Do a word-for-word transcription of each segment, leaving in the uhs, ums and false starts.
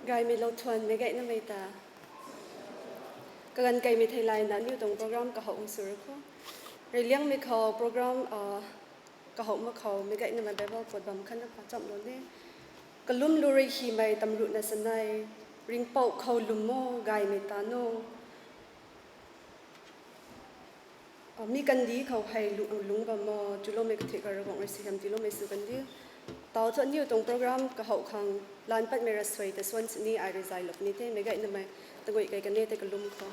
Gaymei lou thuan meic gaynamei ta, kaganv keymei theilayna aniu tuang program kahouh hang sw ru kho. Reyliangmei khou program kahouh mak khou meic gaynamei Bible quote bam khatna pachamhlou ni. Kalum lu rui hymei tamruhna sanei, ringhpouc khou lwm o, gaymei ta nu. Mi kandih khou hei lungc bam o, chuloumei kathuic khou Ravguangc rui suaihiam tiiloumei sw kandiu. Tau thu aniu tuang program kahouh khang lan patmei ravsuai ta suan sini ai rui zaylou puni the, meic gaynamei tanguih kei kan e tei kalum khou.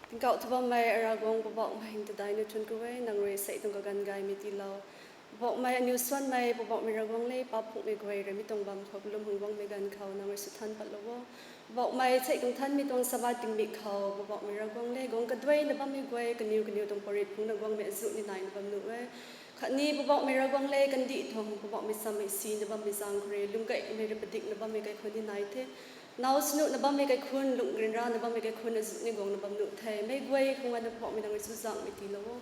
Tingkauh thu bammei Ravguangc Poubauhmei, tadaina thuancku e, nang rui sei tuang kaganv gaymei tiilou. Poubauhmei aniu suanmei, Poubauhmei Ravguangc le, paap phungmei guay rui mi tuang bam khou kalum hang guangmei ganv khou nang rui sw than patlou o. Poubauhmei sei tuang thanmei tuang Sabbath tingmik khou, Poubauhmei Ravguangc le, guang kaduaina bammei guay kaniw kaniw tuang parit phungna guangmei azuh ni naina bam nuh e. Khatni Poubauhmei Ravguangc le, kandih tuang Poubauhmei sammei sina bammei zaeng khou rui lung gaymei rui padikna bammei kaikhunc ni nai the. Nau snuhna bammei kaikhunc, lungh ryanrana bammei kaikhunc azuh ni guangna bam nuh the. Meic guay khang ana Poubauhmei nang rui chuzaenghmei tiilou o.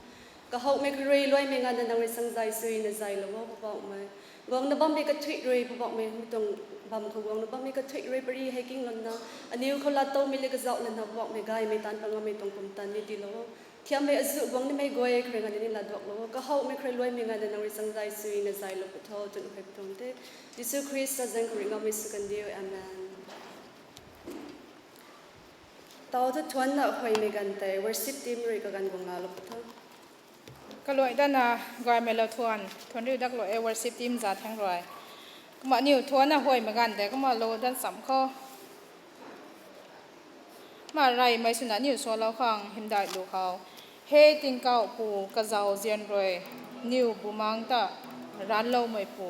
Kahouhmei khou rui luaimei nganvna nang rui sangzay suina zaylou o, Poubauhmei. Guangna bammei kathuic rui, Poubauhmei, mi tuang bam khou guangna bammei kathuic rui pary hei kinglouna, aniw khou laatowmei le kazauh lana Poubauhmei gaymei taanv pat ngammei tuang pumtan ni tiilou o. Thiammei azuh guang nimei guay khou rui nganvna ni laatduaklou o. Kahouhmei khou rui luaimei nganvna nang rui sangzay suina zaylou pw tho twna hei pu tuang the. Jisu Khrista zaeng khou rui ngammei sw kandiu. Amen. Tau thu thuanna huaymei ganv tei worship team rui kaganv guang laalou pw tho. Kaluai dana gaymei lou thuan, thuan riu daklou e worship team za thang rui. Kumna aniu thuanna huaymei ganv tei kumna lou dan cham khou. Kumna reymei swna aniu salou khang hymdaih lu khou. He tingkauh pu kazauh zian rui, niw bumaengc ta ranloumeipu.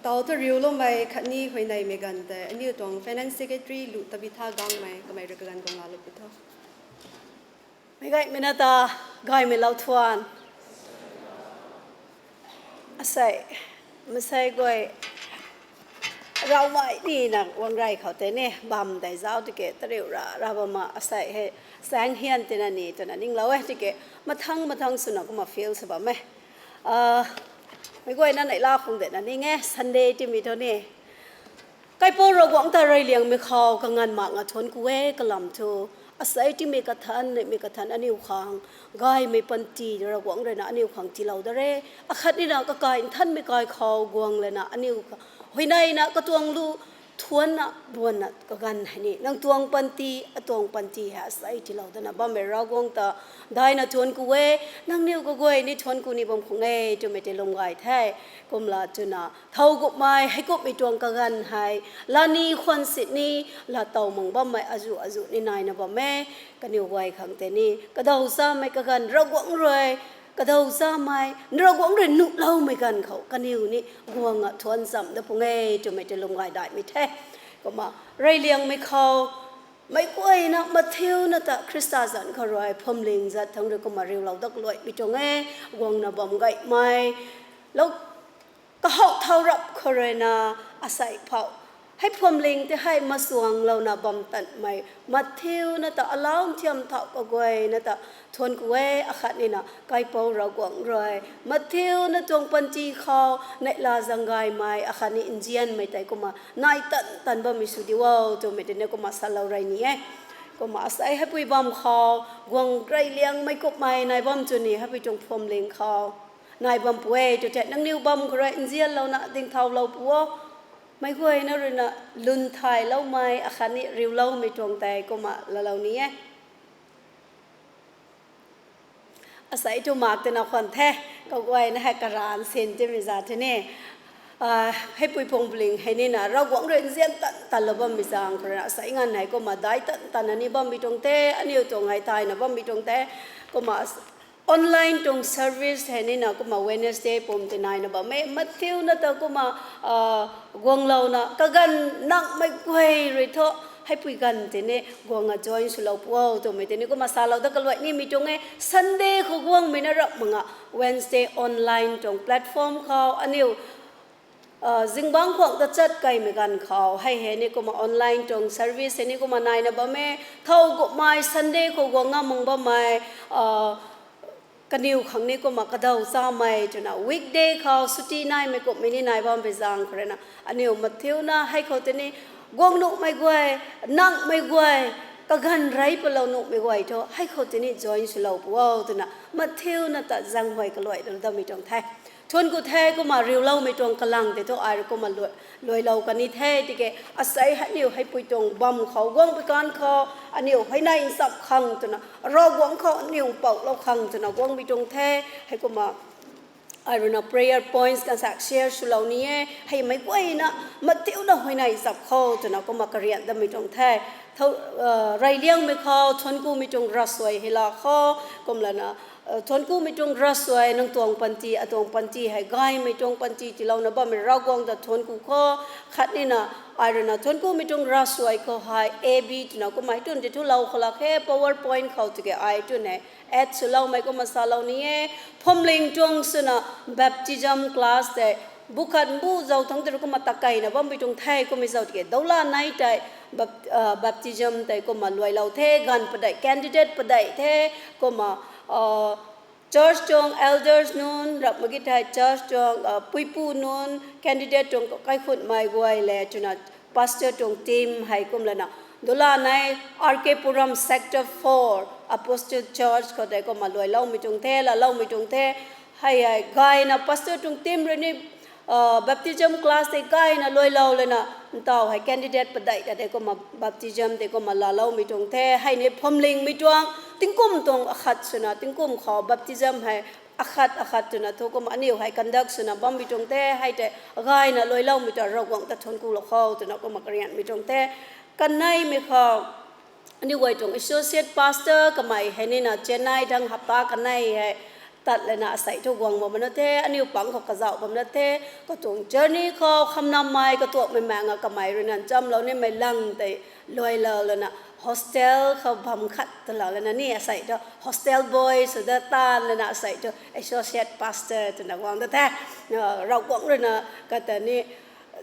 Tau thu riuloumei khatni huayneymei ganv tei aniu tuang Finance Secretary Lu Tabitha Gangmei kamei rui kaganv guang laalou pu tho. Meic gaymei na ta, gaymei lou thuan. Asei, masei guay, ravmei nina guang rey khou tei ni bam tei zauc tiki tariu ra ra bam ma asei hei, saeng hian tina ni twna ninglou e tiki, mathang mathang swna kumna feel sa bam e. Meic guayna neihla khang de na ning e, Sunday timei thu ni Kaipouc Ravguangc ta reyliangmei khou kanganv mak nga thuanc ku e kalam thu, asei timei kathanc, neihmei kathanc aniu khang, gaymei panty Ravguangc rui na aniu khang tiilou da re. Akhatnina kakai nthanmei kai khou guang lana aniu kha, huayneyna katuang lu thuancna buanna kaganv hei ni, nang tuang panty, atuang panty hei asei tiilou dana bammei Ravguangc ta daihna thuanc ku e, nangniw kaguay ni thuanc ku ni bam khang e twmei tei lwm gay the. Kumla twna thow gupmei heikumhmei tuang kaganv hei, lani khwan sini, laa tow mang bammei azuh azuh ni naina bam e, kaniw guay khang tei ni, kadaw chamei kaganv Ravguangc rui, kadaw chamei, Ravguangc rui nuhloumei ganv khou, kaniw ni guang a thuanc cham da pung e twmei tei lwm gay daihmei the. Kumna, reyliangmei khou, meic guayna mathiuna ta Khrista zanc khou rui, phuamling zat thangc rui kumna riulou dat luaimei tuang e, guangna bam gaymei, lou, kahaw thau rap khou rui na, asei phou, hei phuamling tei hei masuanglouna bam tanmei, mathiuna ta alau nthiam thau kaguayna ta, thuanc ku e, akhatnina Kaipouc Ravguangc rui, mathiuna tuang panty khou, neihla zaeng gaymei, akhatni nzianmei tei kumna, nai tan tan bammei sw di o, twmei tei ni kumna salou rey ni e. Kumna asei heipui bam khou, guang reyliangmei kummei nai bam chwni, heipui tuang phuamling khou nai bam pu e, tw the nangniw bam khou rui nzianlouna dingthaulou pu o. Meic guayna rui na lun thayloumei, akhatni riuloumei tuang tei kumna laalou ni e. Asei thu mak tina khwan the, kaguayna hei karanv sin timei za the ni. Heipui phuamling hei nina, Ravguangc rui nzian tan tanlou bammei zaeng khou rui na, asei nganv hei kumna daic tan tanna ni bammei tuang the, aniu tuang hei thayna bammei tuang the, kumna online tuang service hei nina kumna Wednesday pum tei naina bam e, mathiuna ta kumna, guanglouna, kaganv nangmei guay rui thu, heipui ganv tei ni guang a join swlou pu o, twmei tei ni kumna salou dat kaluai nimei tuang e, Sunday khou guangmei na rap mak nga, Wednesday online tuang platform khou, aniu, zingbangc khwang ta chat kaimei ganv khou, hei hei ni kumna online tuang service hei ni kumna naina bam e, thow gupmei Sunday khou guang ngam mak bammei, kaniw khang ni kumna kadaw chamei twna weekday khou suti naimei kummei ni nai bampui zaeng khou rui na, aniu mathiuna hei khou tei ni, guang nuhmei guay, nangmei guay, kaganv rey palou nuhmei guay thu, hei khou tei ni join swlou pu o twna, mathiuna ta zaenghuay kaluai lou dammei tuang the. Thuanc ku the kumna riuloumei tuang kalang tei thu ai rui kumna luai, luailou kan ni the, tiki asei hei aniu heipui tuang bam khou, guangpui kan khou, aniu huayney ncham khang twna, Ravguangc khou aniu mpouhlou khang twna guangmei tuang the, heikumna ai rui na prayer points kansak share swlou ni e, hei meic guayna, mathiuna huayney ncham khou twna kumna karian dammei tuang the. Thow, reyliangmei khou, thuanc kumei tuang ravsuai hei la khou, kumlana, thuanc kumei tuang ravsuai, nang tuang panty, atuang panty hei gaymei tuang panty tiilouna bammei Ravguangc ta thuanc ku khou, khatnina, ai rui na thuanc kumei tuang ravsuai khou hei, A B twna kumna hei tun tei thulou khou lak khe, PowerPoint khou tiki ai tun hei, add swloumei kumna salou ni e, phuamling tuang swna baptism class tei, bu khat bu zauc thangc tei rui kumna takeina bampui tuang the, kummei zauc tiki, doula nei tei, bap-, baptism tei kumna luailou the, ganv padeih, candidate padeih the, kumna, church tuang elders nunc, rap mak ge thei church tuang, puipu nunc, candidate tuang kaikhunmei guay le, twna pastor tuang team hei kumlana, doula nei R K Puram sector four, Apostle Church khou tei kumna luailoumei tuang the, laaloumei tuang the, hei hei gayna pastor tuang team rui ni, baptism class tei gayna luailou lana, ntaw hei candidate padeih ta tei kumna baptism tei kumna laaloumei tuang the, hei ni phuamlingmei tuang, tingkum tuang akhat swna, tingkum khou baptism hei akhat akhat twna thu kumna aniu hei conduct swna bammei tuang the, hei tei gayna luailoumei tuang Ravguangc ta thuanc kulou khou twna kumna karianmei tuang the, kaneimei khou, aniu guay tuang associate pastor kamei hei nina Chennai thangc hapta kanei hei, tat lana asei thu guang bam na the, aniu pang khou kazauh bam na the, katuang journey khou khamnammei katuakmei maeng a kamei rui na nchamlou nimei lang tei luailou lana hostel khou bam khat talou lana ni asei thu hostel boy sw da tan lana asei thu associate pastor twna guang da the. Ravguangc rui na kata ni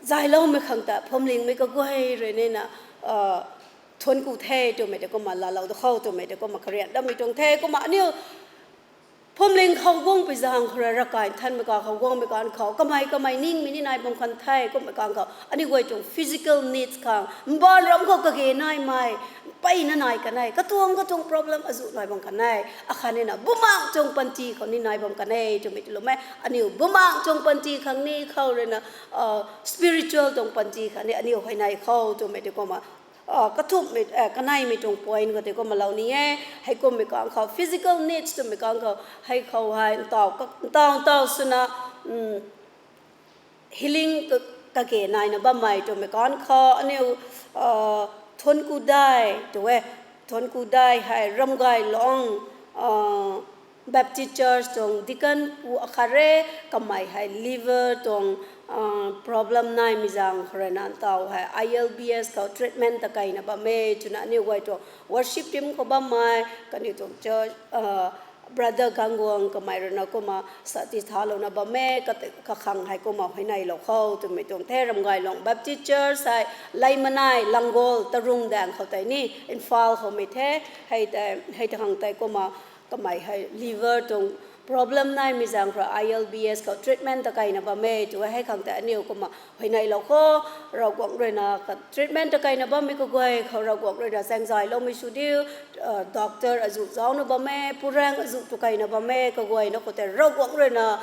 zayloumei khang ta phuamlingmei kaguay rui ni na thuanc ku the twmei tei kumna laalou da khou twmei tei kumna karian dammei tuang the. Kumna aniu phuamling khou guangpui zaeng khou rui ravkai nthanmei ka khou guangmei kan khou kamei kamei ningmei ni nai bam kan the. Kumhmei kan khou aniu guay tuang physical needs khang mbaanv ram khou kage naimei, mpeyna nai kan e, katuang katuang problem azuh nai bam kan e. Akhatni na bumaengc tuang panty khou ni nai bam kan e twmei tiiloumei, aniu bumaengc tuang panty khang ni khou rui na spiritual tuang panty khang ni aniu huayney khou twmei tei kumna kathumhmei kaneimei tuang point khou tei kumna lou ni e. Heikummei kan khou physical needs twmei kan khou hei khou hei ntaw ntaw ntaw swna healing kage naina bammei twmei kan khou aniu thuanc ku dai tu e. Thuanc ku dai hei Ramgaylong Baptist Church tuang deacon pu akhat re. Kamei hei liver tuang problem naimei zaeng khou rui na ntaw hei I L B S khou treatment ta keyna bam e twna aniu guay tuang worship team khou bammei kaniw tuang church brother Gangguang kamei rui na kumna sati thalouna bam e. Kakhang hei kumna huayneylou khou twmei tuang the. Ramgaylong Baptist Church hei Leimanei, Langol, Tarung daeng khou tei ni Imphal khoumei the. Hei ta khang tei kumna kamei hei liver tuang problem naimei zaeng khou I L B S khou treatment ta keyna bam e tu e. Hei khang tei aniu kumna huayneylou khou Ravguangc rui na treatment ta keyna bammei kaguay khou Ravguangc rui na zaengzayloumei sw diu. Doctor azuh zaucna bam e, puraeng azuh tu keyna bam e, kaguayna khou tei Ravguangc rui na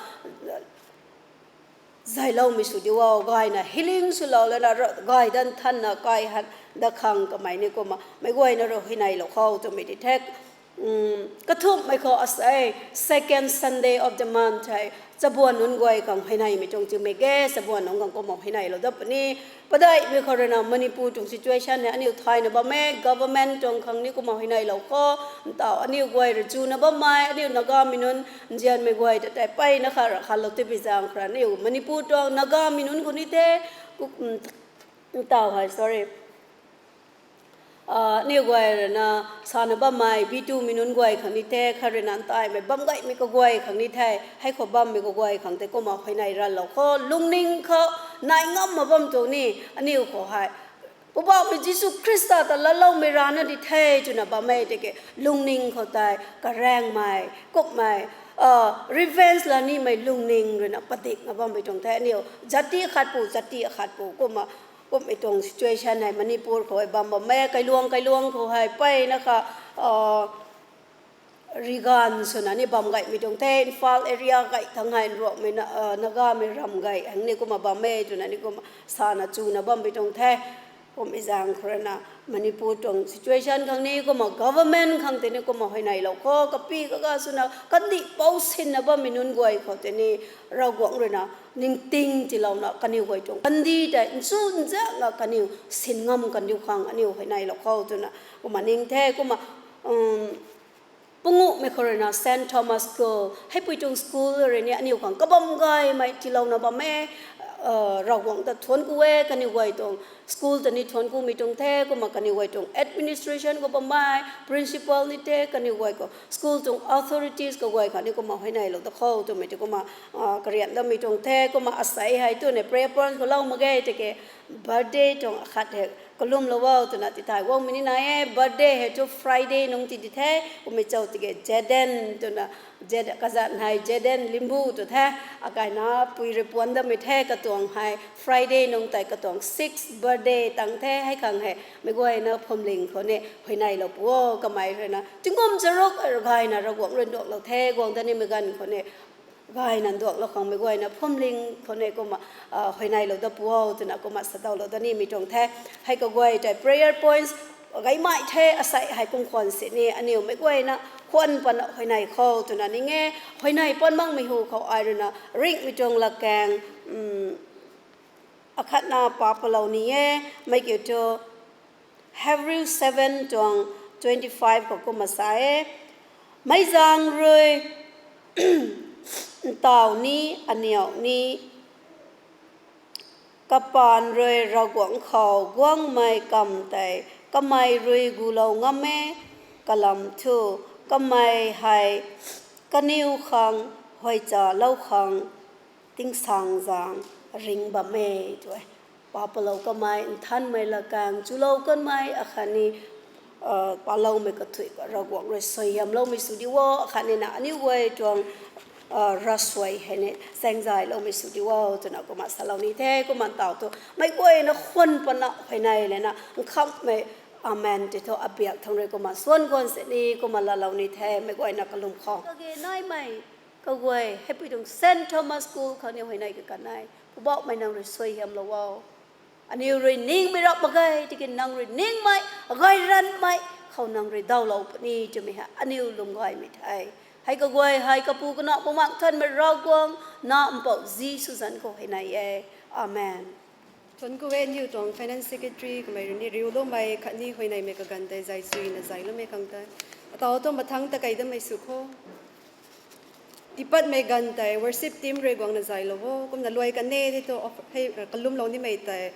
zayloumei sw diu o. Gayna healing swlou lana gay dan thanna kai han da khang kamei ni kumna meic guayna rui huayneylou khou twmei di the. Kathumhmei khou asei second Sunday of the month hei chabuan nunc guay khang huayneymei tuang tiimei ge. Chabuan nunc khang kumna huayneylou dat puni. Padeihmei khou rui na Manipur tuang situation hei aniu thayna bam e, government tuang khang ni kumna huayneylou khou ntaw aniu guay rui chuna bammei aniu Nagamei nunc nzianmei guay ta tei mpeyna kha ra khanlou tipui zaeng khou rui aniu Manipur tuang Nagamei nunc khou ni the. Ntaw hei sorry aniu guay rui na sana bammei B two mei nunc guay khang ni the, khat rui na ntaimei bam gaymei kaguay khang ni the. Hei khou bammei kaguay khang tei kumna huayney ranlou khou lungning khou nai ngam mak bam tuang ni aniu khou hei Poubauhmei Jisu Khrista ta laaloumei rana di the twna bammei tiki lungning khou tei karaengmei kumhmei revenge la nimei lungning rui na padikna bammei tuang the. Aniu jati akhat pu jati akhat pu kumna kumhmei tuang situation hei Manipur khou hei bam bam e. Kailuang kailuang khou hei mpeyna kha riganv swna ni bam gaymei tuang the. Imphal area gay thangc hei Ruangmei Nagamei ram gay hang ni kumna bam e twna ni kumna sana chuna bammei tuang the. Kumhmei zaeng khou rui na Manipur tuang situation khang ni kumna government khang tei ni kumna huayneylou khou kapi kaga swna kandih pou sinna bammei nunc guay khou tei ni Ravguangc rui na ningting tiilouna kaniw guay tuang kandih tei nchunzakna kaniw sin ngam kaniw khang aniu huayneylou khou twna kumna ning the. Kumna panguhmei khou rui na Saint Thomas School, heipui tuang school rui ni aniu khang kabam gaymei tiilouna bam e. Ravguangc ta thuanc ku e. Kaniw guay tuang school ta ni thuanc kumei tuang the. Kumna kaniw guay tuang administration khou bammei principal ni the, kaniw guay khou school tuang authorities kaguay khou ni kumna huayneylou da khou twmei tei kumna karian damei tuang the. Kumna asei hei tuni prayer point khou lou mak ge tiki birthday tuang akhat hei kalumlou o twna tithay guangmei ni nai e. Birthday hei thu Friday nungc ti di the. Kumhmei chau tiki Jaden twna kazanc hei Jaden Limbu tw the. Akaina pui rui puan damei the. Katuang hei Friday nungc tei katuang six birthday tang the. Hei khang hei meic guayna phuamling khou ni huayneylou pu o. Kamei rui na tingkum charuk gayna Ravguangc rui nduanglou the. Guang da nimei ganv khou ni gayna nduanglou khang meic guayna phuamling khou ni kumna huayneylou da pu o twna kumna satowlou da nimei tuang the. Hei kaguay tei prayer points gaymei the. Asei hei kum khwan sini aniu meic guayna khwan pana huayney khou twna ning e. Huayney pan makmei hu khou ai rui na ringhmei tuang latkaeng akhatna pa palou ni e. Mei kiu thu Hebrew seven tuang twenty five khou kumna sa e, meic zaeng rui Ntaw ni, aniw ni, kapaan rui Ravguangc khou guangmei kam tei kamei rui gulou ngam e, kalam thu kamei hei kaniw khang huaychalou khang tingsaengzaeng ring bam e tw e. Pa palou kamei, nthanmei lakaeng chulou kanmei akhatni paloumei kathuic Ravguangc rui suaihiamloumei sw di o, akhatni na aniw guay tuang ravsuai hei ni saengzayloumei sw di o twna kumna salou ni the. Kumna ntaw thu meic guayna khwan pana huayney lana nkhamhmei amen tei thu abiak thangc rui kumna suan guan sini kumna laalou ni the, meic guayna kalum khou. Kage naimei kaguay hei pui tuang Saint Thomas School khou ni huayney kakan e. Poubauhmei nang rui suaihiamlou o. Aniw rui ningmei rap mak ge, tiki nang rui ningmei, gayranmei khou nang rui dawlou puni twmei hei aniw lwm gaymei the. Hei kaguay hei kapu, kanac, bumaengh Nthanmei Ravguangc, Nac Mpouh Jisu zanc khou huayney e. Amen. Thuanc ku e, aniw tuang Finance Secretary kamei rui ni riuloumei khatni huayneymei kaganv tei zay chuyna zayloumei khang tei. Ataw tu mathangc ta kei damei sw kho. Tiipatmei ganv tei worship team rui guangna zaylou o, kumna luai kan e tei thu hei kalumlou nimei tei,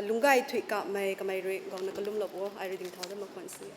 lungc gay thuy kamei kamei rui guangna kalumlou o, ai rui dingthau dat mak khwan si.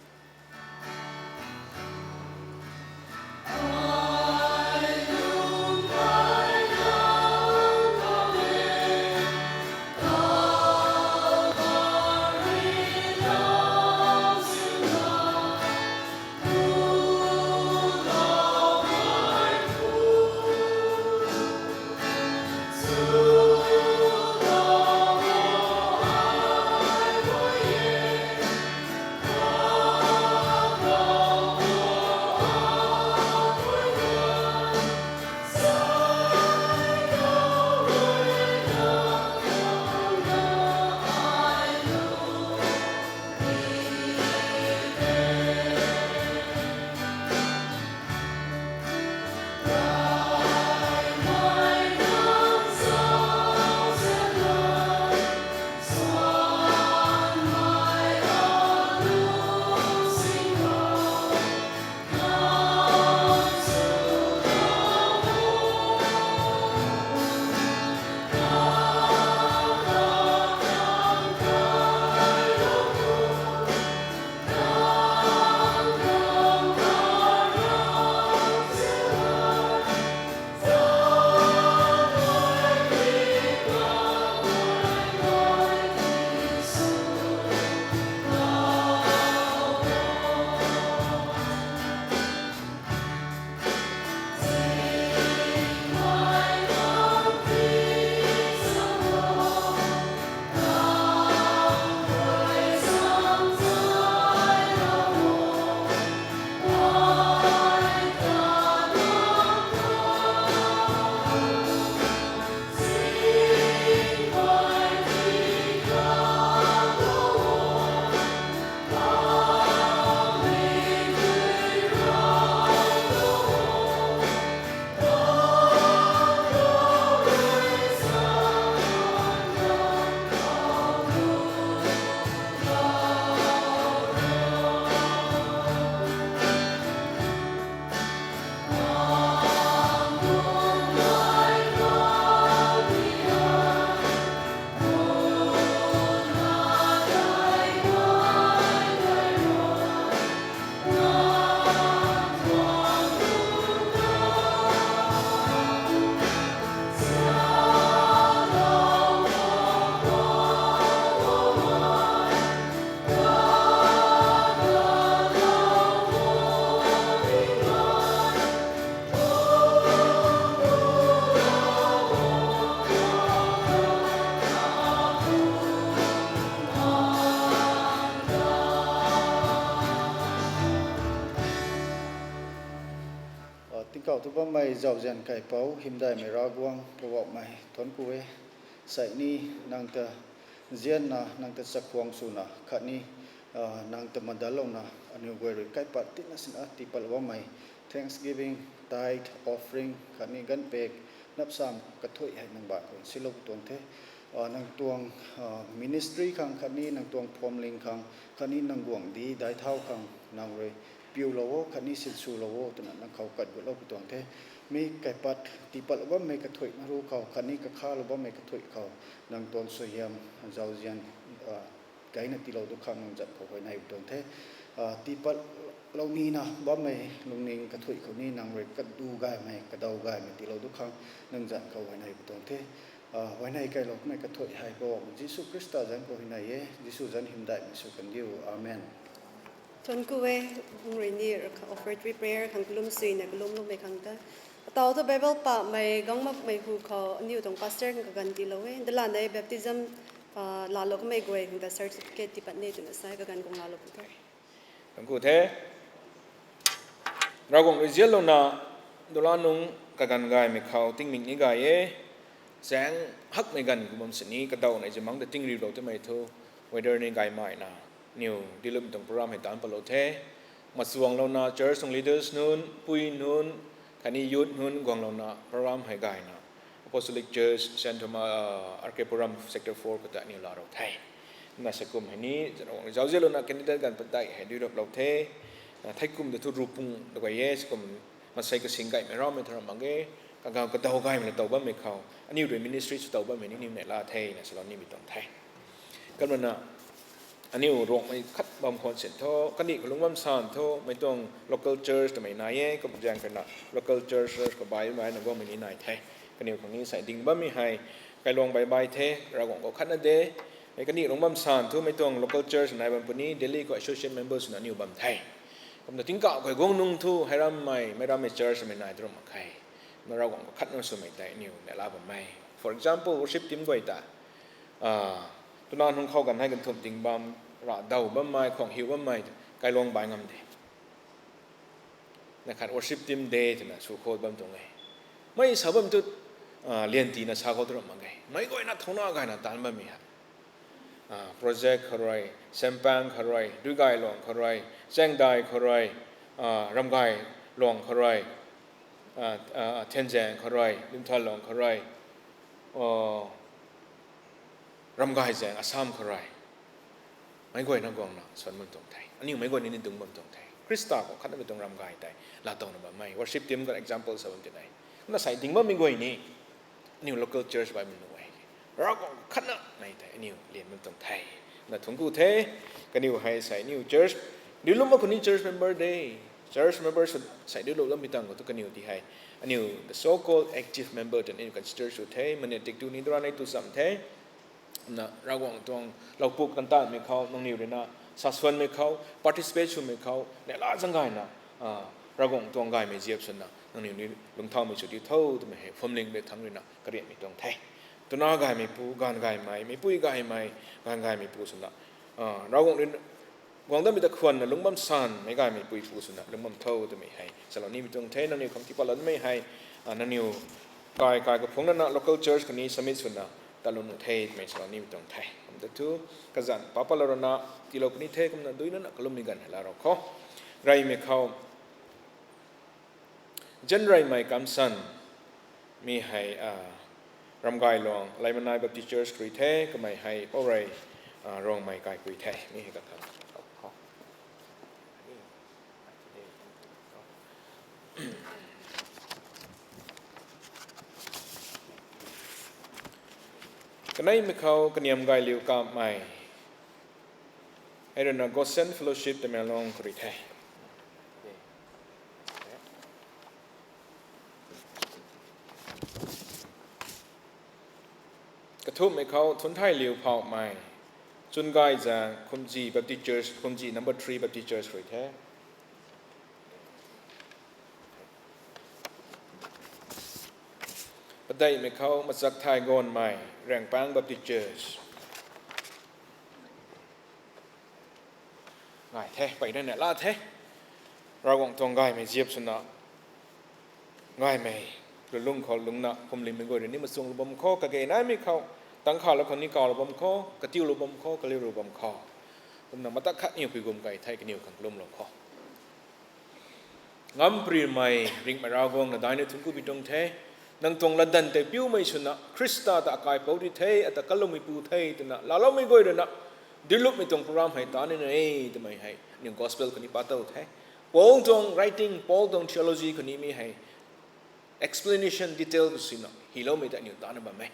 Tingkauh thu bammei zauzian kaipouc hymdaihmei Ravguangc Poubauhmei, thuanc ku e. Sei ni nang ta nzianna, nang ta chakhwang swna khatni nang ta madallouna aniw guay rui kaipat tina sina tiipatlou bammei thanksgiving, tithe, offering khatni ganvpek, napsam kathuic hei nang baanv khou silou tuang the. Nang tuang ministry khang khatni nang tuang phuamling khang khatni nang guangcdic daihthau khang nang rui piulou o khatni sinswlou o twna nang khou kat gutlou pu tuang the. Mi kaipat tiipatlou bammei kathuic na ru khou khatni kakhalou bammei kathuic khou nang tuang suaihiam zauzian, ah, gayna tiilou du khang nang zanc khou huayney pu tuang the. Ah, tiipatlou nina bammei lungning kathuic khou ni nang rui kadu gaymei, kadaw gaymei tiilou du khang nang zanc khou huayney pu tuang the. Ah, huayney kailou kamei kathuic hei Poubauhmei Jisu Khrista zanc khou huayney e, Jisu zanc hymdaihmei sw kandiu. Amen. Thuanc ku e, bung rui ni offertory prayer khang kalum suina kalumloumei khang ta. Ataw thu Bible pamei guang makmei hu khou aniu tuang pastor khang kaganv tiilou e. Dalan e baptism, ah, laalou kamei guay khang ta certificate tii pat ni twna sa e, kaganv guang laalou pu the. Thuanc ku the. Ravguangc rui zianlouna, dula nung kaganv gaymei khou tingmik ni gay e. Zaeng hakmei ganv khou bam sini, kadaw nei zimang ta tingriulou twmei thu, weather ni gaymeina, aniu dilupmei tuang program hei taanc patlou the. Machuanglouna church tuang leaders nunc, pui nunc, khatni youth nunc guanglouna program hei gayna Apostolic Church, Saint Thomas, ah, R K Puram Sector four khou ta aniu laalou the. Na sakum hei ni, zauzianlouna candidate ganv padeih hei duiluplou the. Ah, theikum ta thu rupung da guay e, sakum masei kasing gaymei raumei tharam mak ge, kagaw kadaw gaymei na tow bammei khou aniu rui ministry sw tow bammei ni niw neihla the na salou nimei tuang the. Kumna aniu Ruangmei khat bam khwan sin thu, kandih khou lungc bam san thu, mei tuang local church twmei nai e, kum zaeng khaina local church, church khou bai baina guangmei ni nai the. Kaniw khang ni sei ding bammei hei kailuang bai bai the, Ravguangc khou khatna de. Hei kandih lungc bam san thu mei tuang local church nai bam puni, Delhi khou associate member swna aniu bam the. Kumna tingkauh khou guang nung thu hei rammei, mei rammei church mei nai tw ram mak khe. Na Ravguangc khou khatna swmei tei aniu neihla bammei. For example, worship team guay ta, ah, twna nung khou ganv hei ganthumh ding bam, ravdaw bammei, khwang hiu bammei, kailuang bai ngam de. Na khat worship team de twna sw khou bam tuang e. Mei sa bam tu, ah, lian tina sa khou tw ram mak ge. Mei guayna thouna gayna taanc bammei hei. Ah, project khou rui, Sempang khou rui, Duigayluang khou rui, Chaengdai khou rui, ah, Ramgayluang khou rui, ah, ah, Thenzaeng khou rui, Limthanluang khou rui, oh, Ramgay zaeng Assam khou rui. Meic guayna guangna suan bam tuang the. Aniu meic guayna ni dungc bam tuang the. Khrista khou khatnamei tuang ramgay tei laatowna bammei. Worship team khou example sa bam ti nai. Kumna sei ding bammei guay ni aniu local church bai bam nuh e. Ravguangc khatnamei tei aniu lian bam tuang the. Na thuanc ku the, kaniw hei sei aniu church, dilu mak khou ni church member de. Church member sw sei dilu lammei tang khou tu kaniw ti hei aniu the so called active member twna aniu consider sw the, mane tik tu ni dura nei tu cham the. Na Ravguangc tuang loupuk kantanmei khou nangniw rui na sasuanmei khou, participate swmei khou neihla zaeng gayna, ah, Ravguangc tuang gaymei ziap swna nangniw ni lungcthaumei sw diu tho twmei hei phuamling rui thangc rui na karianmei tuang the. Twna gaymeipu, gaanv gaymei, meicpui gaymei, gaanv gaymeipu swna, ah, Ravguangc rui guang datmei ta khwanna lungc bam san, meic gaymeipuipu swna lungc bam tho twmei hei salou nimei tuang the. Nangniw khang tiipatloumei hei, ah, nangniw kai kai kaphungc lana local church khou ni submit swna tatlou nuh the twmei salou nimei tuang the. Kum ta thu, kazanc papatlou rana tiilou puni the, kumna dui nana kalummei ganv hei laa rou khou. Reymei khou, Zanreymei Kamsan, mi hei, ah, Ramgayluang Leimanai Baptist Church rui the, kamei hei Paurei, ah, Ruangmei kaipui the, mi hei kakhang. Kaneimei khou Kaniamgayliu Kamei, hei rui na Goshen Fellowship Tamenglong khou rui the. Kathumhmei khou Thunthailiu Phaumei, Chungaizaeng Khumji Baptist Church, Khumji number three Baptist Church rui the. Padeihmei khou Machakthai Gonmei, Rangpang Baptist Church. Ngai the, peyna neihla the. Ravguangc tuang gaymei ziap swna, gaymei lulung khou lungna phuamlingmei guay rui ni machuanglou bam khou, kage naimei khou, tangkhalou khou ni kawlou bam khou, katiulou bam khou, kaliulou bam khou, kumna mata khat niw pui gum kai the, kaniw khang kalumlou khou. Ngamparymei ringhmei Ravguangc, nadaina thuanc ku pi tuang the. Nang tuang latdanv tei piumei swna Khrista ta akaipouc di the, ata kalumeipu the twna laaloumei guay rui na, dilupmei tuang program hei ta nina e twmei hei aniu gospel khou ni pa tow the. Paul tuang writing, Paul tuang theology khou ni mi hei explanation detail sina hiloumei ta aniu tana bam e.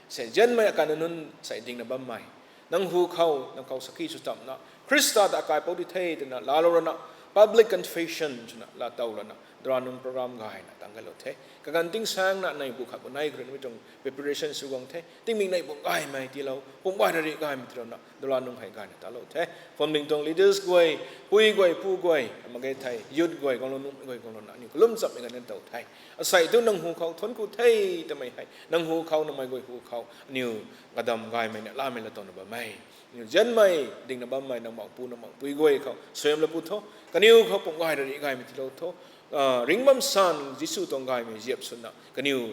Se zianmei akai nunc sei dingna bammei, nang hu khou nang khou sakhi sw chamna, Khrista ta akaipouc di the twna laalou rana, public confession swna laatow lana, dra nung program gayna tang gaylou the. Kaganv tingsaengna nei bu khat bu nei kharuimei tuang preparation sw guang the. Tingmik nei bu gaymei tiilou, pum gay rari gaymei tiilouna, dra nung hei gayna talou the. Phuamling tuang leaders guay, pui guay, pu guay, mak ge thei youth guay guanglou, nuhmei guay guanglouna aniu kalum chammei ganv tow the. Asei tu nang hu khou thuanc ku the twmei hei, nang hu khou, nangmei guay hu khou aniu gadam gaymei na lamei la towna bam e. Aniu zianmei dingna bammei nang bangc pu, nang bangc pui guay khou suaihiam la pu tho. Kaniw khou pum gay rari gaymei tiilou tho. Ringh bam san Jisu tuang gaymei ziap swna kaniw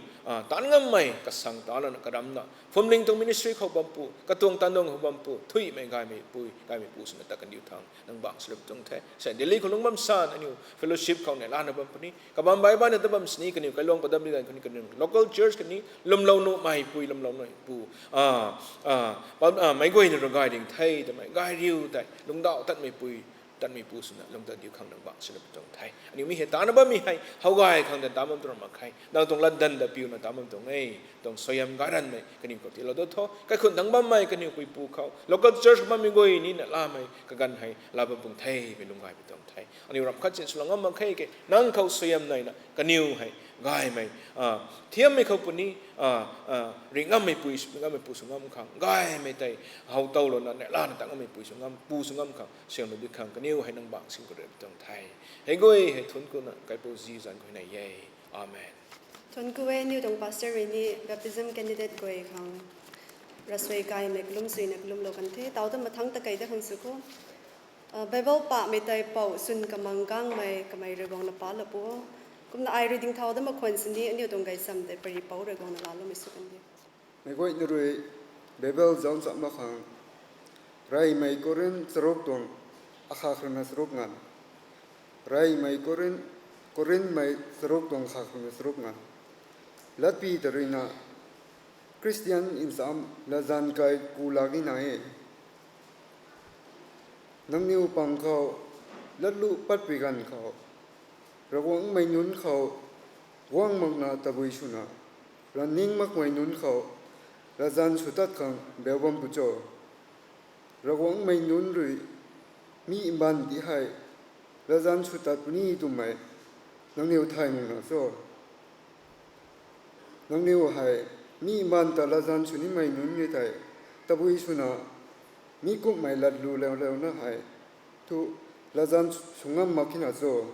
taanc ngammei kasang ta lana karamna, phuamling tuang ministry khou bam pu, katuang taanv dung khou bam pu, thuimei gaymei pui gaymei pu swna ta kaniw thangc nang bangc swlou tuang the. Sei Delhi khou lungc bam san aniu fellowship khou nei lana bam puni, kabam bai baina ta bam sini kaniw kailuang padam di ganv khou ni kaniw local church khatni lwmlou nuhmei pui, lwmlou nuhmei pu, meic guayna rui gay ding the twmei gay riu tei lungdauh tatmei pui, tatmei pu swna lungdauh diu khang nang bangc swlou tuang the. Aniu mi hei taanna bammei hei how gay khang ta taanc bam tuang mak khe, nang tuang latdanv ta piuna taanc bam tuang e. Tuang suaihiam gay ranmei kaniw khou tiilou da tho. Kaikhun thangc bammei kaniw pui pu khou, local church khou bammei guay nina lamei kaganv hei la bam pung the, mei lung gay pi tuang the. Aniu ramh khat chin swlou ngam mak khe ke, nang khou suaihiam naina kaniw hei gaymei, thiammei khou puni, ringh ngammei pui, ringh ngammei pu sw ngam khang, gaymei tei how tow louna nei lana ta ngammei pui sw ngam, pu sw ngam khang suaihiam lou di khang kaniw hei nang bangc sin khou rui pi tuang the. Hei guay hei thuanc kuna kaipouc zi zanc khou nei e. Amen. Thuanc ku e. Aniu tuang pastor rui ni baptism candidate guay khang ravsuai gaymei kalum suina kalumlou kan the. Taw ta mathangc ta kei da khang sw kho. Bible pamei tei pou swn kamang gangmei kamei rui guangna pa la pu. Kumna ai rui ding thau da makhwan sini aniu tuang gaychamv tei pary pou rui guangna laaloumei sw kan di. Meic guayna rui Bible zauc cham mak khang, Reymei Korinth charuk tuang akhat rui na charuk nganv. Reymei Korinth, Korinthmei charuk tuang khat rui na charuk nganv. Latpy ta rui na, Khristian nchamc latzan kai ku lak ni na e. Nangniw pang khou latlu patpui ganv khou, Ravguangcmei nunc khou guang makna tabui swna, ranning makmei nunc khou latzan sw tat khang beu bam pu cho? Ravguangcmei nunc rui mi mbaanv ti hei latzan sw tat puni twmei nangniw thay makna cho? Nangniw hei mi mbaanv ta latzan sw nimei nunc e thei, tabui swna mi kumhmei latlu leu leuna hei thu latzan sw ngam mak khe na cho?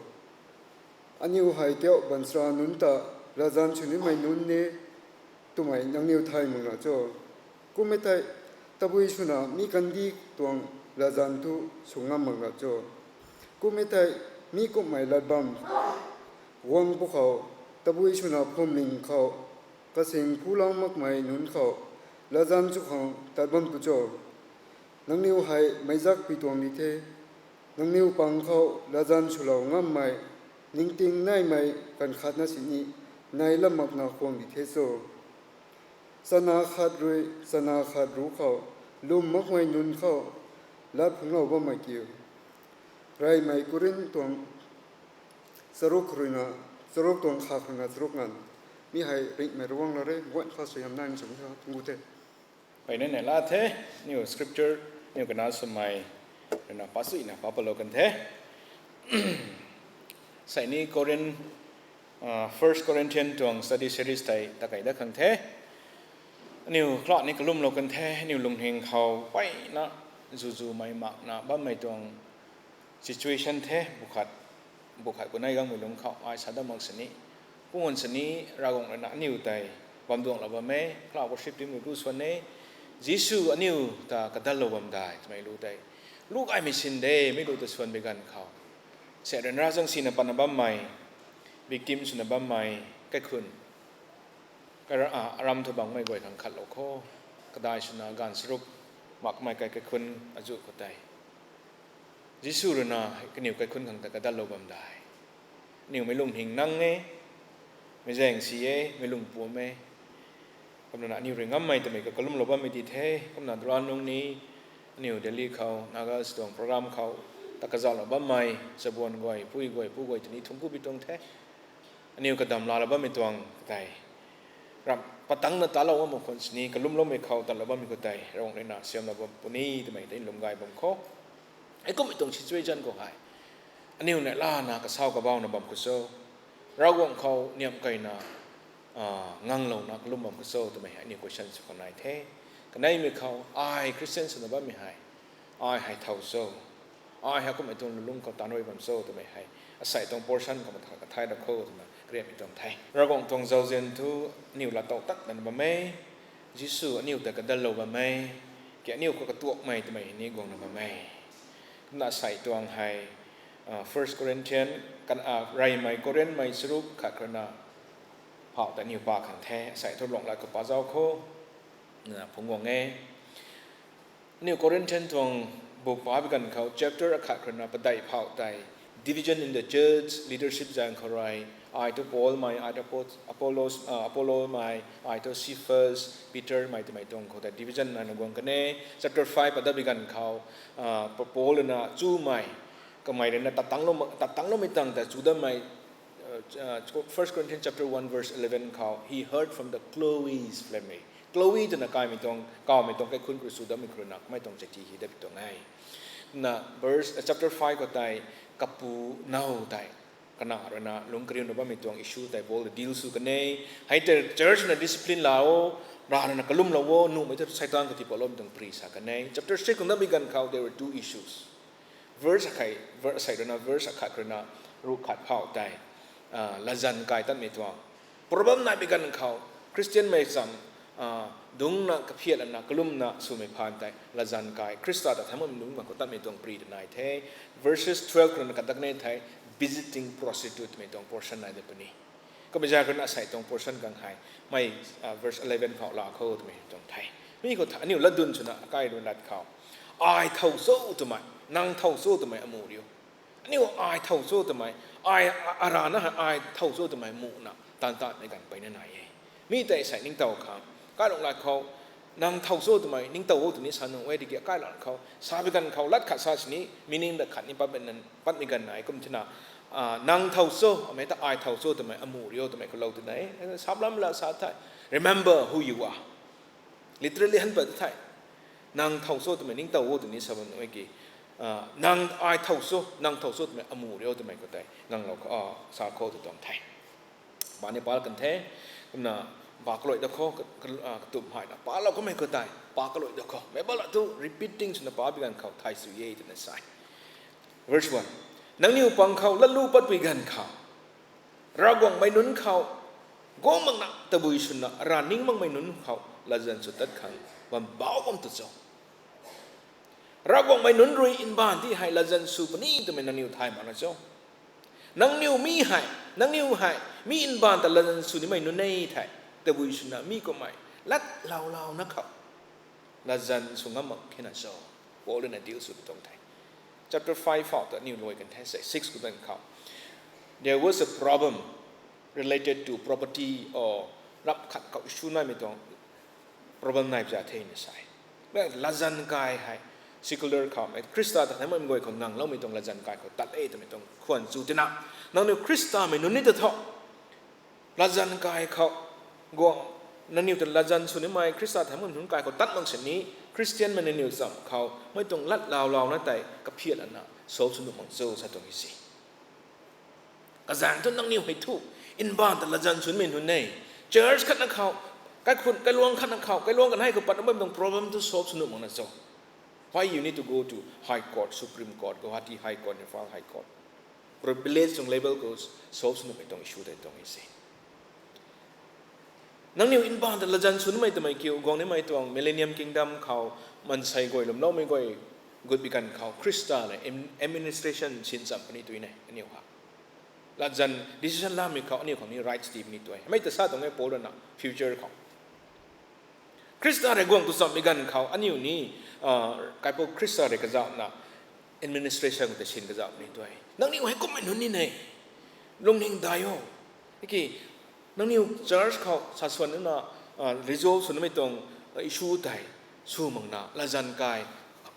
Aniu hei kiu baanchara nunc ta latzan sw nimei nunc e twmei nangniw thay makna cho? Kum e thei, tabui swna mi kandih tuang latzan thu sw ngam makna cho? Kum e thei, mi kumhmei lat bam guang pwkhou, tabui swna phuamling khou kasing phulou makmei nunc khou latzan sw khang tat bam pu cho? Nangniw hei meizakpui tuang ni the. Nangniw pang khou latzan swlou ngammei ningting naimei ganv khatna sini nai lam makna khwang di the cho? Chana khat rui chana khat ruc khou lwm makmei nunc khou lat phungclou bammei kiu. Reymei Korinth tuang charuk rui na, charuk tuang khat rui na charuk nganv. Mi hei ringhmei Ravguangc lat re, guan kha suaihiam nai sw tha thungc gu the. Peyna neih la the, aniu scripture, aniu kana swmei rui na pa suina pa palou kan the. Sei ni Korinth, First Corinthian tuang study series tei takei dat khang the. Aniu klat ni kalumlou kan the, aniu lungning khou peyna zuzumei makna bammei tuang situation the, bu khat, bu khat kunei gangmei lungc khou ai sa dat mak sini, pungan sini, Ravguangc rui na aniu tei bam duanglou bam e, kala worship team rui ru swan e, Jisu aniu ta kadatlou bam dai twmei lu tei, lu gaymei sin de, mi lu ta swan bi ganv khou, se ryanra zaeng sina patna bammei, victim swna bammei, kaikhun, kara-, a, aram thu bangmei guay khang khatlou kho, kadai swna gaanv charuk makmei kai kaikhun azuh khou tei, Jisu rui na kaniw kaikhun khang ta kadatlou bam dai. Aniu mei lungning nang e, mei zaeng si e, mei lung puam e. Kumna aniu rui ngammei twmei ka kalumlou bammei di the, kumna dulan nung ni, aniu Delhi khou, Naga tuang program khou, ta kazauhlou bammei, chabuan guay, pui guay, pu guay tini thungc ku bi tuang the. Aniu kadam laalou bammei tuang tei, ramh patangcna talou ngam mak khwan sini kalumloumei khou tatlou bammei khou tei Ravguangc ruina siamlou bam puni twmei tei lwm gay bam kho. Heikummei tuang situation khou hei aniu neih lana kasau kabauna bam khou cho, Ravguangc khou niamh keyna nganglouna kalum bam khou cho twmei hei aniu question sw khang nai the. Kaneimei khou ai Christian swna bammei hei, ai hei thow cho, ai hei kummei tuang lulungc khou taanc rui bam cho twmei hei asei tuang portion khou ma tha kathai ra kho twna kariammei tuang the. Ravguangc tuang zauzian thu aniu laatow tat nana bam e, Jisu aniu ta kadallou bam e, ki aniu khou katuakmei twmei ni guangna bam e. Kumna asei tuang hei First Corinthian, reymei Corinthmei charuk khat khou ruina phauh ta aniu pa khang the, asei thu luang lat khou pa zauc kho, na phungc guang e. Aniu Corinthian tuang buk pa bi ganv khou chapter akhat khou ruina padeih phauh tei division in the church leadership zaeng khou rui, ai thu Paulmei, ai thu Apollos, Apollomei, ai thu Cephas, Petermei twmei tuang khou tei division naina guang kan e. Chapter five padat bi ganv khou Paul ruina chumei, kamei ruina tatangcloumei tang ta chu dammei, First Corinthians chapter one verse eleven khou he heard from the Chloe's family. Chloe twna kaimei tuang, kawmei tuang kaikhunc khou rui chu dammei khou ruina kamei tuang chati hi dat pi tuang e. Na verse, chapter five khou tei kapu now tei kana ruina lungc kariuna bammei tuang issue tei Paul deal sw kan e. Hei tei church na discipline la o, ra ruina kalumlou o, nuhmei ta Seitaan khou tiipatloumei tuang pri sa kan e. Chapter six khou na bi ganv khou there were two issues. Verse akhei, verse asei ruina, verse akhat ruina ruh khat phauh tei latzan kai tatmei tuang problem nai bi ganv khou Christianmei cham dungcna kaphiat lana kalumna swmei phaan tei latzan kai Khrista ta thaman nunc bang khou tatmei tuang pri ta nai the. Verses twelve khou ruina kadak ne thei visiting prostitute twmei tuang portion nai de puni. Kummei zaeng ruina asei tuang portion khang hei mei verse eleven phauh laa khou twmei tuang the. Mi khou aniu latdyn swna akai ruina lat khou, ai thow cho twmei, nang thow cho twmei amuh riu. Aniu ai thow cho twmei, ai arana hei ai thow cho twmei muhna taanv tatmei ganv peyna nai e. Mi tei asei ningtow khang, kailung lat khou, nang thow cho twmei ningtow o twni sa nung e tiki akai lat khou sa bi ganv khou lat khat sa sini meaning dat khat ni patmei ganv nai kum thina, nang thow cho amei ta ai thow cho twmei amuh riu twmei khou lou twna e. Saplam la sa thei, remember who you are. Literally han pat thei, nang thow cho twmei ningtow o twni sa bam nung e ki, nang ai thow cho, nang thow cho twmei amuh riu twmei khou tei nganglou sa khou tw tuang the. Bani pal kan the, kumna ba kalui da khou, katumh hei na palou kummei khou tei pa kalui da khou meic bala thu repeating swna pa bi ganv khou thay sw e twna sa e. Verse one, nangniw pang khou latlu patpui ganv khou Ravguangc mei nunc khou guang makna tabui swna ra ning makmei nunc khou latzan sw tat khang bam bauc bam tu cho? Ravguangc mei nunc rui mbaanv ti hei latzan sw puni twmei nangniw thay makna cho? Nangniw mi hei, nangniw hei mi mbaanv ta latzan sw nimei nunc e thei, tabui swna mi kummei lat laulouna khou latzan sw ngam mak khe na cho? Paul ruina deal sw pi tuang the. Chapter five phauh ta aniw luai kan the, six khou tang khou there was a problem related to property or ramh khat khou issue naimei tuang problem nai pza the na sa e. Latzan kai hei secular khou mei Khrista ta thaman guay khou ngangloumei tuang latzan kai khou tat e twmei tuang khwan chu tina, nangniw Khristamei nunc ni ta tho, latzan kai khou guang, nangniw ta latzan sw nimei Khrista thaman nunc kai khou tat mak sini, Khristianmei nangniw cham khou mei tuang lat laulouna tei kaphiat lana solve sw nuh mak cho sa tuang e si. Kazaeng thu nangniw hei thu mbaanv ta latzan sw nimei nunc e. Church khatna khou, kaikhun kailuang khatna khou, kailuang kanei khou pat bammei tuang problem thu solve sw nuh makna cho? Why you need to go to High Court, Supreme Court, Guwahati High Court, Imphal High Court? Privilege tuang level khou solve sw nuhmei tuang issue tei tuang e si. Nangniw mbaanv ta latzan sw nimei twmei kiu guang nimei tuang Millennium Kingdom khou maansei guay lwmloumei guay gut bi ganv khou Khrista le administration sin cham puni tw e aniu ha. Latzan decision lamei khou aniu khang ni rights ti puni tw e. Mei ta sa tuang e Paul ruina future khou Khrista rui guang tu chammei ganv khou aniu ni kaipouc Khrista rui kazauhna administration khou tei sin kazauh puni tw e. Nangniw hei kummei nunc ni ne, lungning dai o. Tiki nangniw church khou sa swan nuna resolve sw namei tuang issue tei sw makna latzan kai,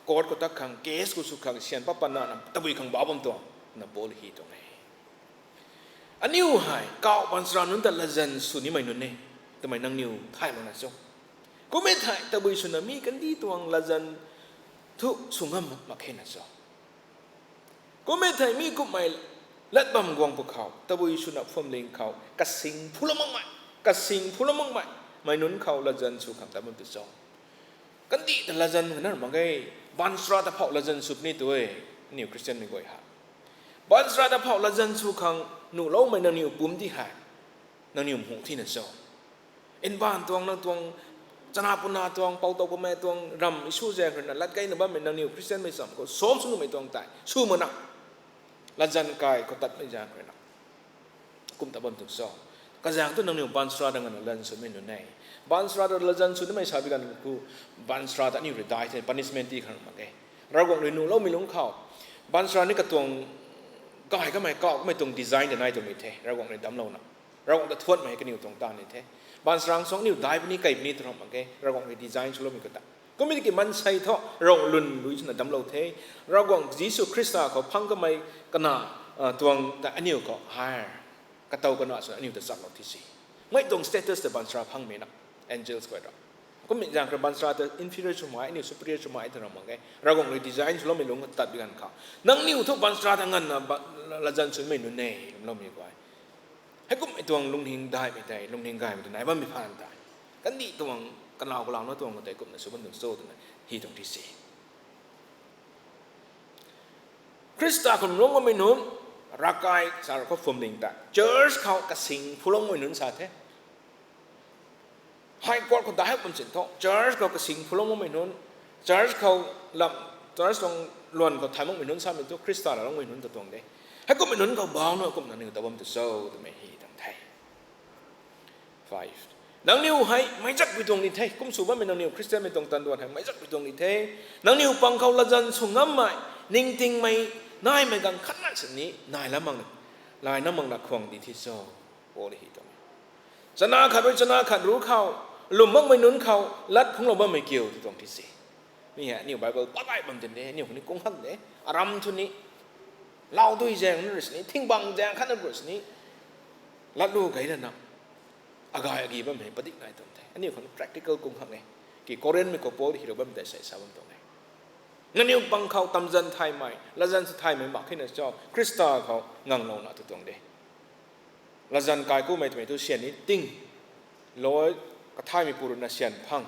court khou tat khang, case khou sw khang, syan pat patna na tabui khang bauc bam tuang na Paul hi tuang e. Aniu hei kauh baanchara nunc ta latzan sw nimei nunc e twmei nangniw thay mak na cho? Kum e thei tabui swna mi kandih tuang latzan thu sw ngam mak khe na cho? Kum e thei mi kumhmei lat bam guang pwkhou tabui swna phuamling khou kasing phulou makmei, kasing phulou makmei, mei nunc khou latzan sw khang tat bam tu cho? Kandih ta latzan kha na mak ge. Baanchara ta phouh latzan sw puni tu e, aniu Khristianmei guay ha. Baanchara ta phouh latzan sw khang nuhloumei nangniw pumc ti hei nangniw mhu thina cho? Mbaanv tuang, nang tuang chana puna tuang, pou tow pumei tuang ramh Jisu zaeng khou rui na lat keyna bammei nangniw Khristianmei cham khou sop sw nuhmei tuang tei sw mak na, latzan kai khou tatmei zaeng khou rui na kum ta bam tu cho? Kazaeng thu nangniw baanchara ta nganvna latzan swmei nunc e. Baanchara ta latzan sw nimei sa bi ganv khou baanchara ta aniu rui dai the, punishment ti khang mak e. Ravguangc rui nuhloumei lungc khou baanchara ni katuang gay kamei, kauh kamei tuang design ta nai tuang ni the, Ravguangc rui damclouna. Ravguangc ta thuanmei hei kaniw tuang ta ni the. Baanchara suang aniu dai puni, kei puni tw ram mak ge, Ravguangc rui design swloumei khou ta. Kum e tiki maansei thu Ravguangc lwn rui swna damclou the. Ravguangc Jisu Khrista khou phang kamei kana, tuang ta aniu khou higher, katow kana swna aniu ta chaplou thi se. Mei tuang status ta baanchara phangmei na, angels guay ra. Kummei zaeng khou baanchara ta inferior swmei, aniu superior swmei tw ram mak ge. Ravguangc rui design swloumei lungc khou tat bi ganv khou nangniw thu baanchara ta nganvna latzan swmei nunc e lwmloumei guay. Heikummei tuang lungning daihmei tei, lungning gaymei tei nai bammei phaan tei, kandih tuang, kalau kalauna tuang khou tei kumna sw bam tuang cho twna hi tuang ti se. Khrista khou lungc bammei nunc, ravkai sa rui khou phuamling ta church khou kasing phulou makmei nunc sa the. High Court khou dai hak bam sin thu church khou kasing phulou makmei nunc, church khou lam, church tuang luan khou thay makmei nunc samei thu Khrista la lungmei nunc ta tuang de. Heikummei nunc khou bau nu kumna aniu ta bam tu cho twmei hi tuang the. Nangniw hei meic zakpui tuang ni the. Kum sw bammei nangniw Khristianmei tuang tanduan hei meic zakpui tuang ni the. Nangniw pang khou latzan sw ngammei, ningtingmei, naimei ganv khat na sini nai lam mak, nai na mak na khwang di thi cho, Paul hi tuang e. Chana khat rui chana khat ruc khou lwm makmei nunc khou lat phungclou bammei kiu ti tuang ti se. Mi hei aniu Bible pat gay bam tin de, aniu khou ni kung hak de. Aram thu ni, lau dui zaeng na rui sini, thingbang zaeng khat na rui sini lat lu gay lana, agay agi bam hei padik nai tuang the. Aniu khou ni practical kung hak e. Ki Corinthmei khou Paul hei rui bam tei sei sa bam tuang e. Nangniw pang khou tamzan thaymei, latzan sw thaymei mak khe na cho, Khrista khou nganglouna tu tuang de. Latzan kai kumei twmei thu syan ni ting, loi, kathaymei pu rui na syan phang,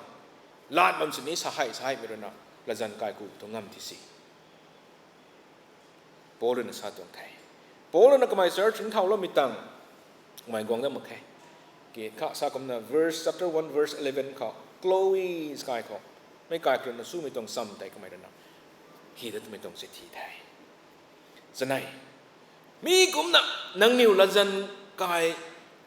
lat bam sini sa hei sa heimei rui na latzan kai ku tu ngam ti se. Paul rui na sa tuang the. Paul rui na kamei church nthauloumei tang, kamei guang dat mak khe. Ki kha sa kumna verse, chapter one verse eleven khou, Chloe kai khou, meic kai khou rui na sumei tuang cham tei kamei rui na hi dat twmei tuang chithi the. Chanei, mi kumna nangniw latzan kai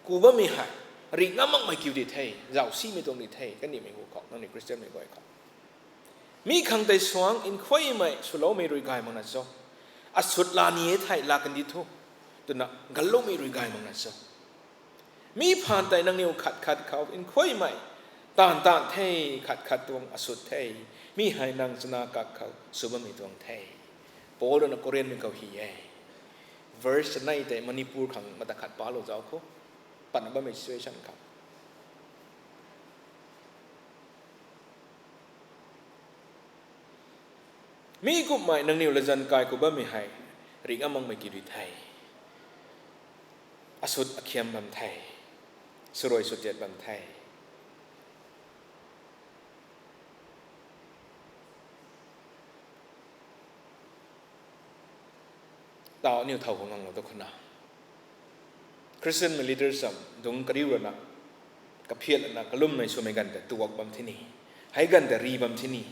ku bammei hei rih ngam makmei kiu di the, zauc simei tuang di the, kanimei hu khou, nangniw Khristianmei guay khou. Mi khang tei suang nkhuaimei swloumei rui gay mak na cho? Asut la ni e thei la kandi thu, twna ganloumei rui gay mak na cho? Mi phaan tei nangniw khat khat khou nkhuaimei taanv taanv the, khat khat tuang asut the. Mi hei nang chana kak khou sw bammei tuang the. Paul rui na Corinthmei khou hi e. Verse chanei tei Manipur khang mata khat palou zauc khou, patna bammei situation khou. Mi kumhmei nangniw latzan kai ku bammei hei rih ngam makmei kiu di the. Asut akhiam bam the. Swrui swtiat bam the. Tau aniu thow khou nganglou tu khou na, Christianmei leaders cham dungc kariu rana, kaphiat lana, kalummei swmei ganv tei tuak bam thini, hei ganv tei ri bam thini.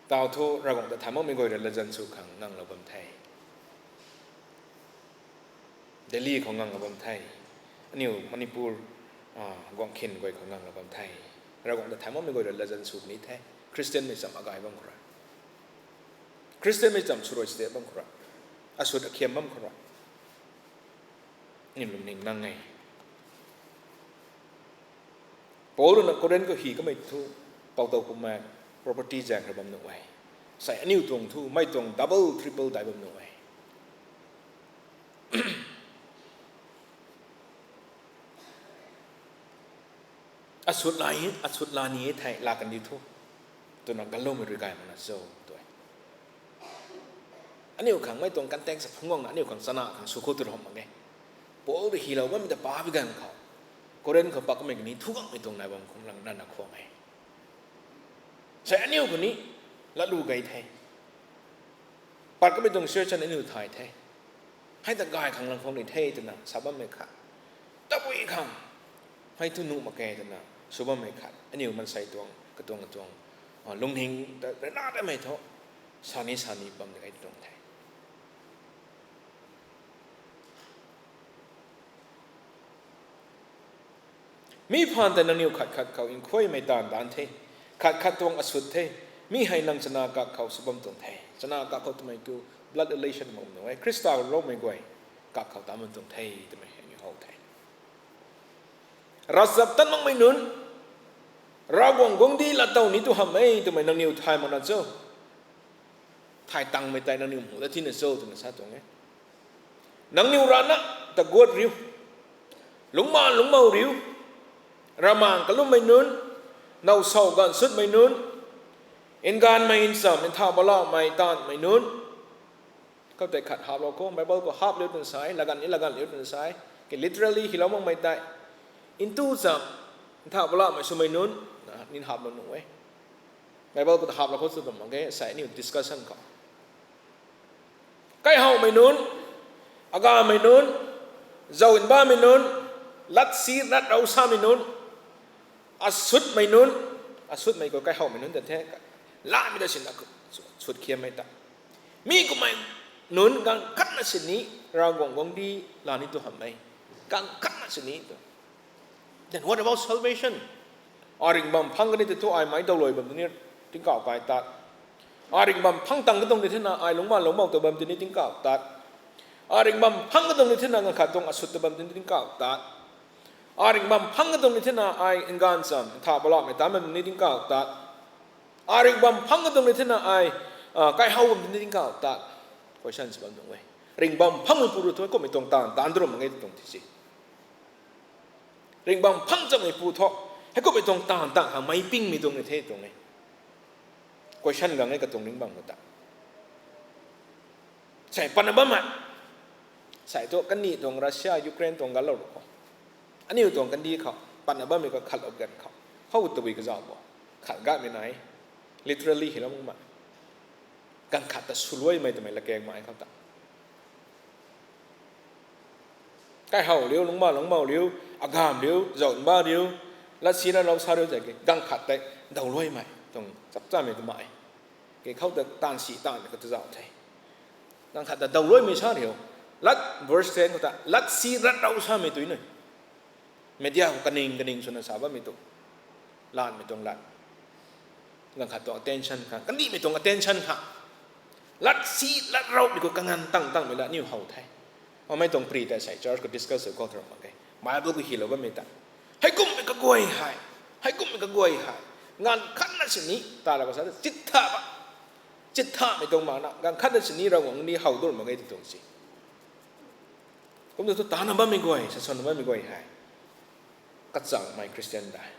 Tau thu Ravguangc ta thay makmei guay rui latzan sw khang nganglou bam the. Delhi khou nganglou bam the. Aniu Manipur, guangc khin guay khou nganglou bam the. Ravguangc ta thay makmei guay rui latzan sw puni the. Khristianmei cham agay bam khou rui, Khristianmei cham swrui swtiat bam khou rui, asut akhiam bam khou rui, aniu lungning nang e. Paul rui na Corinth khou hi kamei thu, pou tow kumei property zaeng rui bam nuh e. Sei aniu tuang thu mei tuang double triple dai bam nuh e. Asut la, asut la ni e thei, la kandi thu, twna ganloumei rui gay makna cho tu e. Aniu khang mei tuang context phungc guangna aniu khang chana khang sw khou tu ram mak e. Paul rui hylou bammei ta pabi ganv khou, Corinth khou pat kamei kani thu guangmei tuang nai bam khung lang nana khuang e. Sei aniu kani latlu gay the. Pat kamei tuang situation aniu thay the. Hei ta gay khang lang khang ni the twna sa bammei khat, tabui khang hei thu nuh mak khe twna sw bammei khat, aniu mansei tuang katuang katuang, ah, lungning ta rana tamei thu, sani sani bam de kai tuang the. Mi phaan tei nangniw khat khat khou nkhuaymei taanv taanc the, khat khat tuang asut the. Mi hei nang chana kak khou sw bam tuang the. Chana kak khou twmei kiu blood relation mak nuh e, Khrista khou loumei guay kak khou taanc bam tuang the twmei hei ni how the. Ravchap tat makmei nunc, Ravguangc guangcdic lat tow ni tu hamh e twmei nangniw thay makna cho? Thay tangmei tei nangniw muh dat thina cho twna sa tuang e. Nangniw rana ta guat riu, lungcmaanv lungcmou riu, ravmaengc kalummei nunc, now sau ganv sutmei nunc, nganvmei ncham nthau balauhmei taanvmei nunc. Khoutei khat haplou khou, Bible khou hapliu twna sa e, laganv ni laganvliu twna sa e. Ke literally hylou makmei tei, ntu cham nthau balauhmei swmei nunc, na nin haplou nuh e. Bible khou ta haplou khou sw ram mak ge, sei aniu discussion khou. Kaihowmei nunc, agamei nunc, zauc nbammei nunc, latsi lat rau samei nunc, asutmei nunc, asutmei khou kaihowmei nunc ta the, latmei ta sinna sut khiammei ta. Mi kummei nunc ganv khatna sini Ravguangc guangcdic la ni tu hamh e. Ganv khatna sini tu. Then what about salvation? Ai ringh bam phang kani tei thu ai meic dawluai bam tini tingkauh kai tat. Ai ringh bam phang tang katuang ni thena ai lungcmaanv lungcmou ta bam tini tingkauh tat. Ai ringh bam phang katuang ni thena ganv khat tuang asut ta bam tini tingkauh tat. Ai ringh bam phang katuang ni thena ai nganvcham nthau balauhmei taanc bam tini tingkauh tat. Ai ringh bam phang katuang ni thena ai, ah, kaihow bam tini tingkauh tat. Question si bam tuang e. Ringh bam phangmeipu rui thu kumhmei tuang taanv taanc tu ram mak ge tuang ti si. Ringh bam phang chameipu thu heikumhmei tuang taanv taanc khang meic pingmei tuang ni the tuang e. Question gang e katuang ringh bam khou ta. Sei patna bammei, sei thu kandih tuang Russia Ukraine tuang ganlou ru khou, aniu tuang kandih khou patna bammei khou khatlou ganv khou, how tabui kazauh bo? Khat gatmei nai, literally hylou makmei, ganv khat ta swluaimei twmei lakang mai khou ta. Kaihow liu, lungcmaanv lungcmou liu, agamv liu, zauc nba liu, latsi lat rau sa riu zai ke, ganv khat tei dawluaimei tuang chapchamei twmei. Ke khou ta taanv si taanv khou ta zauc the. Ganv khat ta dawluaimei sa riu. Lat verse ten khou ta latsi lat rau samei tui nui. Media khou kaning kaning swna sa bammei tu, lanmei tuang lat. Ganv khat tuang attention khang, kandihmei tuang attention khang, latsi lat raumei khou kanganv tang tangmei lat aniu how the. Amei tuang pri tei sei church khou discuss sw khou tu ram mak ge. Bible khou hylou bammei ta, heikumhmei kaguay hei, heikumhmei kaguay hei, ganv khatna sini ta la ka sa chitha ba, chithamei tuang makna ganv khatna sini Ravguangc ni how tu ram mak ge ti tuang si. Kumna thu taanna bammei guay, sasana bammei guay hei kachangmei Christian dai,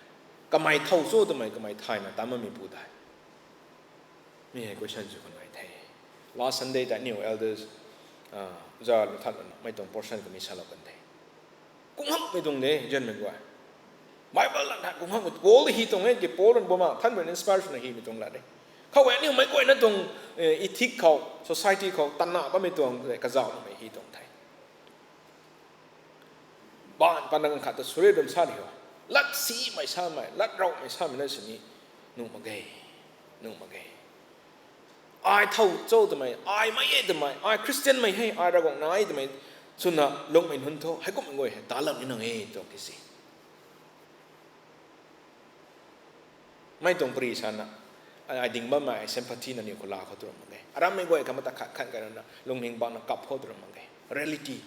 kamei thow cho twmei kamei thayna taanc bammeipu dai? Mi hei question sw khang nai the. Last Sunday ta aniu elders, ah, za lu that lana mei tuang portion kami salou kan the. Kung hakmei tuang de, zianmei guay. Bible lat kung hakmei, Paul hi tuang e, ki Paul rui buma than rui inspire swna himei tuang lat de. Khou e aniu meic guayna tuang, eh, ethic khou, society khou tanna bammei tuang kazauh namei hi tuang the. Baanv patna ganv khat ta sw riu dam sa ni ho, latsimei samei, lat raumei samei na sini nuh mak ge, nuh mak ge. Ai thow cho twmei, ai mei e twmei, ai Christian mei hei, ai Ravguangc nai e twmei swna lungmei nunc thu heikumhmei guay hei taanc lam ni nang e tuang ki si. Mei tuang pri sana, ai ding bammei sympathy na niw khou laa khou tu ram mak ge. Arammei guay kha mata khat khat kai rana lungning bangna kap khou tu ram mak ge. Reality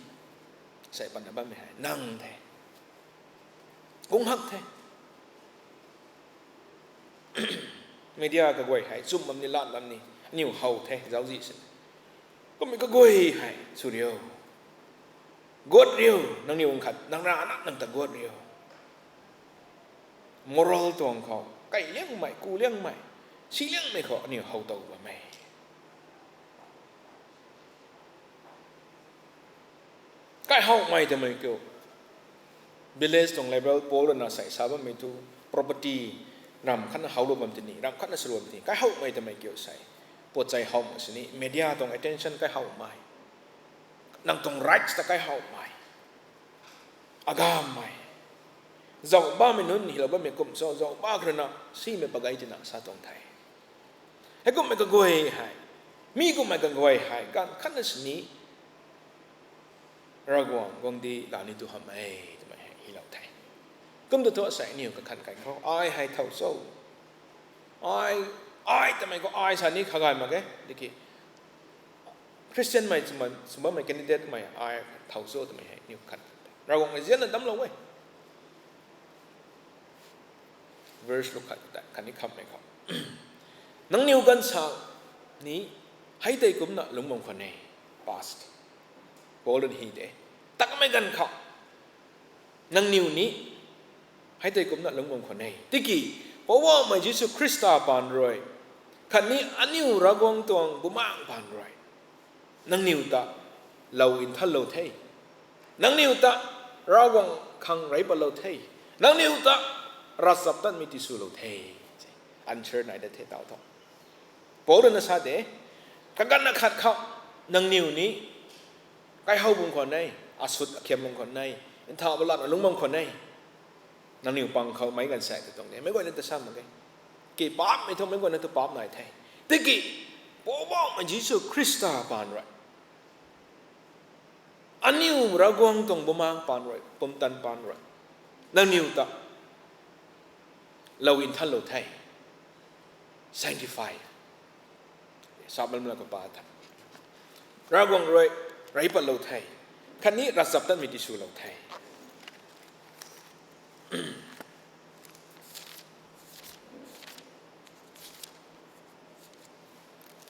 sei patna bammei hei nang the. Kung hak the. Media kaguay hei chum bam ni, lat bam ni, aniw how the zauczi si. Kummei kaguay hei sw riu. Guat riu, nangniw khat nang rana nang ta guat riu. moral tuang khou kai liangmei, ku liangmei, si liangmei khou aniu how tow bam e. Kaihowmei twmei kiu, village tuang level Paul rui na sei sa bammei thu, property, ram khatna howlou bam tini, ram khatna swlou bam tini, kaihowmei twmei kiu sei puat chai how mak sini, media tuang attention kaihowmei, nang tuang rights ta kaihowmei, agammei, zauc bammei nunc hylou bammei kum cho, zauc ba khou rui na simei pagay tina sa tuang the. Heikumhmei kaguay hei, mi kumhmei kaguay hei ganv khatna sini Ravguangc guangcdic laa ni tu hamh e twmei hei hylou the. Kum tu thu asei aniu kakhan kai khou ai hei thow cho, ai, ai twmei khou ai sa ni kha gay mak e tiki, Christianmei sw bammei candidate mei ai thow cho twmei hei aniu kakhan the. Ravguangc mei zianna damclou e. Verse luk khat ta khatni khamhmei khou, nangniw ganv sa ni hei tei kumcna lungc bam khwan e. Past, Paul rui hy de, takmei ganv khou nangniw ni hei tei kumcna lungc bam khwan e tiki, Poubauhmei Jisu Khrista paan rui khatni aniu Ravguangc tuang Bumaengh paan rui nangniw ta lou nthanlou the, nangniw ta Ravguangc khang rey patlou the, nangniw ta ravchaptatmei tiswlou the. Answer nai da the tau tho. Paul rui na sa de, kaganvna khat khou nangniw ni kaihow bam khwan e, asut akhiam bam khwan e, ntha balatna lungc bam khwan e. Nangniw pang khou meic ganv sa tu tuang de, meic guayna ta sa mak ge. Ki paapmei thu meic guayna tu paap nai the. Tiki, Poubauhmei Jisu Khrista paan rui, aniu Ravguangc tuang Bumaengh paan rui, pumtan paan rui nangniw ta lou nthanlou the. Sanctify, sa malmla khou pa the. Ravguangc rui rey patlou the, khatni ravchaptatmei tiswlou the.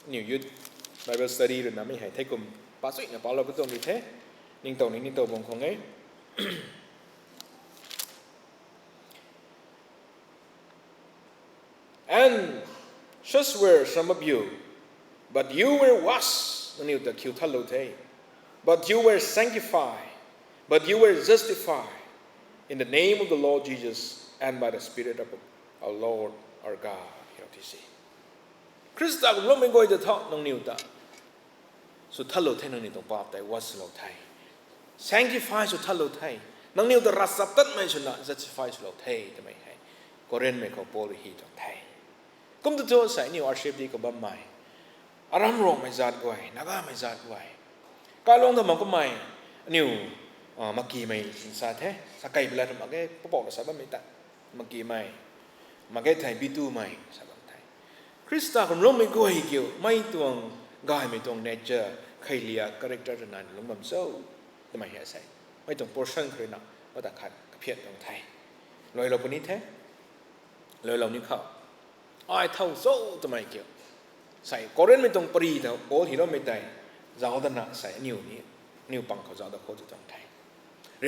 Aniu youth Bible study rui namei hei thei kum pa suina palou ka tuang di the. Ningtow ni ningtow bam khwan e. And such were some of you, but you were washed, nangniw ta khiu thanlou the, but you were sanctified, but you were justified in the name of the Lord Jesus and by the Spirit of our Lord our God. Khrista kumloumei guay ta tho nangniw ta sw thanlou the, nangniw tuang paap tei wash swlou the, sanctify sw thanlou the, nangniw ta ravchaptatmei swna justify swlou the twmei hei Corinthmei khou Paul rui hy tuang the. Kum tu thu asei aniu R C F D khou bammei, Aram Ruangmei zaat guay, Nagamei zaat guay, kailuang ta mak kummei, aniu, makimei sa the, sa kei pla mak ge, papouhna sa bammei ta, makimei, mak ge thei bitumei sa bam the. Khrista kumloumei guay kiu mei tuang gaymei tuang nature, kheilia character twna lungc bam cho twmei hei asei mei tuang portion khou rui na mata khat kaphian tuang the. Luailou puni the. Luailou ni khou, ai thow cho twmei kiu, sei Corinthmei tuang pari ta Paul hyloumei tei zauc dana sei aniu ni, aniu pang khou zauc da khou tu tuang the.